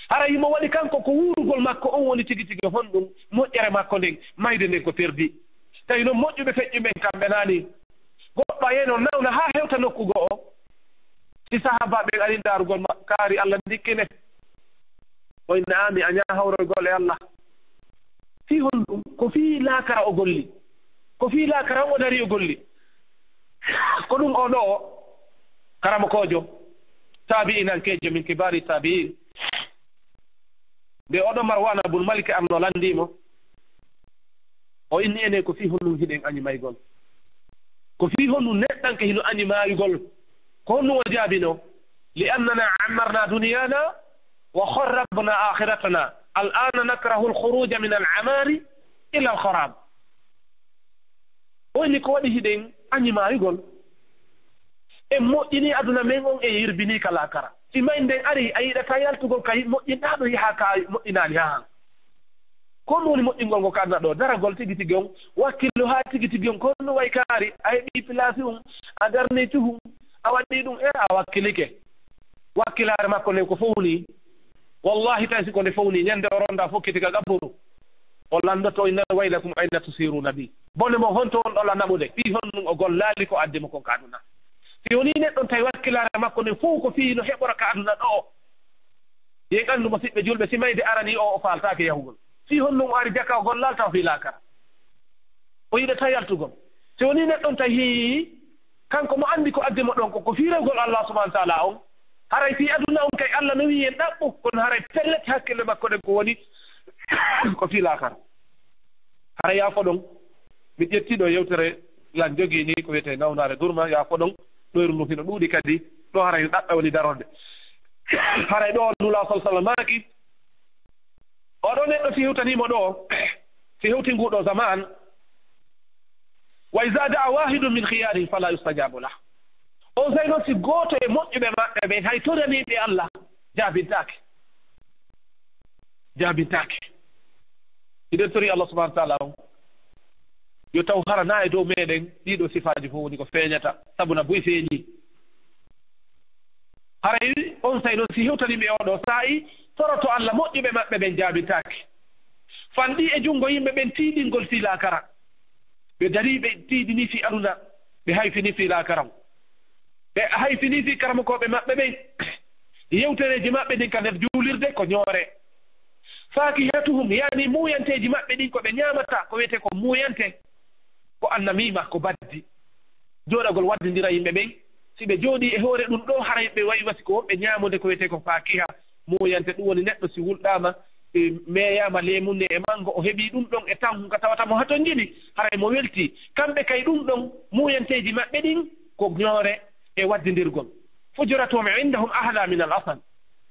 Haray himo waɗi kanko ko wuurugol makko on woni tigi tigi honɗum, moƴƴere makko nden, mayde nden ko perdi. Tawi noon moƴƴuɓe feƴƴuɓe ɓen kamɓe naani. Goɗɗo a yeno nawna haa hewta nokku go'o. Si sahaabaaɓe ɓen ari ndaarugol ma, kaari Allah ndikkine. O inna ami a ñaa hawroygol e Allah. Fii honɗum? Ko fii laakara o golli. Ko fii laakara o dari o golli. Ko ɗum o ɗo karamokoojo, taabi'inankeejo min kibaari taabi'in. Nde oɗo Marwana bun Malik arno landii mo, o inni ene ko fii honɗum hiɗen añi maygol? Ko fii honɗum neɗɗanke hino añi maayugol? Ko honɗum o jaabino? Li annana ammarna duniyana wa kharrabna akhiratana. الآن نكره الخروج من العمار إلى الخراب. O inni ko waɗi hiɗen añi maayugol. En moƴƴini aduna men on, en yirbini ka laakara. Si mayde nden ari, a yiɗata yaltugol ka moƴƴinɗaa ɗo, yaha ka moƴƴinaali haa han. Ko ɗum woni moƴƴingol ngo ka aduna ɗo, daragol tigi tigi on, wakkilo haa tigi tigi on, ko no way kaari, a heɓi pilaasi on, a darni cuhu, a waɗi ɗum, e a wakkilike. Wakkilaare makko nden ko fowni. Wallahi, tawi si ko nde fowni, ñande o ronda fokkiti ka gaburu, o landoto, inna waylakum ayna tusiruna bi. Bone mo, honto on ɗola naɓude? Fii honɗum o gollaali ko addi mo kon ka aduna? Si woni neɗɗo on tawi wakkilaare makko nden fow ko fii no heɓora ka aduna ɗo, yen anndu mo, siɓɓe julɓe, si mayde arani o, o faaltaake yahugol. Fii honɗum o ari jaka o gollaali taw fii laakara? O yiɗata yaltugol. Si woni neɗɗo on tawi kanko mo anndi ko addi mo ɗon ko, ko fii rewgol Allah subhanahu wa ta'ala on. Haray fii aduna on kay Allah no wi'i en ɗaɓɓu, kono haray pellet hakkille makko ɗen ko woni ko fii laakara. Haray yaafo ɗon, mi ƴetti ɗo yewtere lan jogii ni ko wiyetee Nawnaare Durma, yaafo ɗon, ɗoyru ndu hino ɗuuɗi kadi, ɗo haray ɗaɓɓe woni darorde. Haray ɗo Nulaa sal sallam maaki, oɗo neɗɗo si hewtanii mo ɗo, si hewti ngu ɗo zaman, وإذا دعا واحد من خيارهم فلا يستجاب له. On saa'i non si gooto e moƴƴuɓe maɓɓe ɓen hay toraniiɓe Allah jaabintaake. Jaabintaake. Hiɗen tori Allah subhanahu wa ta'ala on yo taw hara na e dow meɗen ɗiɗo sifaaji fof woni ko feeñata, sabu na buy feeñi. Haray on saa'i non si hewtanii ɓe oɗo saa'i, toroto Allah moƴƴuɓe maɓɓe ɓen jaabintaake. Fanɗi e junngo yimɓe ɓen tiiɗingol fii laakara. Ɓe darii ɓe tiiɗini fii aduna, ɓe hayfini fii laakara. Ɓe hayfini fii karamokooɓe maɓɓe ɓen. Yewtereeji maɓɓe ɗin ka nder juulirde ko ñoore. Faakihatuhum, yaani muuyanteeji maɓɓe ɗin ko ɓe ñaamata, ko wiyetee ko muuyante, ko annamiima, ko baddi. Jooɗagol waddindira yimɓe ɓen, si ɓe jooɗii e hoore ɗum ɗoo, haray ɓe wayi wasi ko wonɓe ñaamude ko wiyetee ko faakiha, muuyante. Ɗum woni neɗɗo si wulɗaama, e meeyaama leemunne e manngo, o heɓii ɗum ɗon e tan ka tawata mo hatonjini, haray mo weltii. Kamɓe kay ɗum ɗon, muuyanteeji maɓɓe ɗin ko ñoore e waddindirgol. فجرتهم عندهم أحلى من العسل.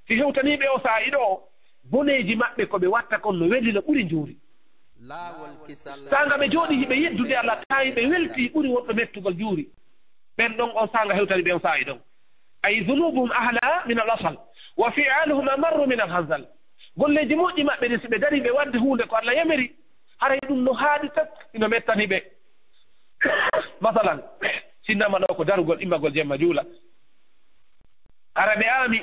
Si hewtanii ɓe o saa'i ɗoo, boneeji maɓɓe ko ɓe watta kon no weli no ɓuri njuuri. Laawol kisal. Saanga ɓe jooɗii hiɓe yeddude Allah, tawi ɓe weltii ɓuri wonɓe mettugol njuuri. Ɓen ɗon on saanga hewtanii ɓe on saa'i ɗon. أي ذنوبهم أحلى من العسل، وفعالهم أمر من الخنزل. Golleeji moƴƴi maɓɓe ɗin, si ɓe darii ɓe waɗde huunde ko Allah yamiri, haray ɗum no haaɗi tan, ino mettani ɓe. Masalan, sinnama ɗo ko darugol, immagol jemma juula. Hara ɓe aami,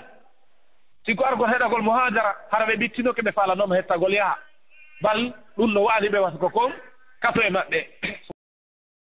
si ko argol heɗagol muhaadara, hara ɓe ɓittinoke, ɓe faalanooma hettagol yaha. Bal ɗum no wa'ani ɓe wata ko kon kaso e maɓɓe.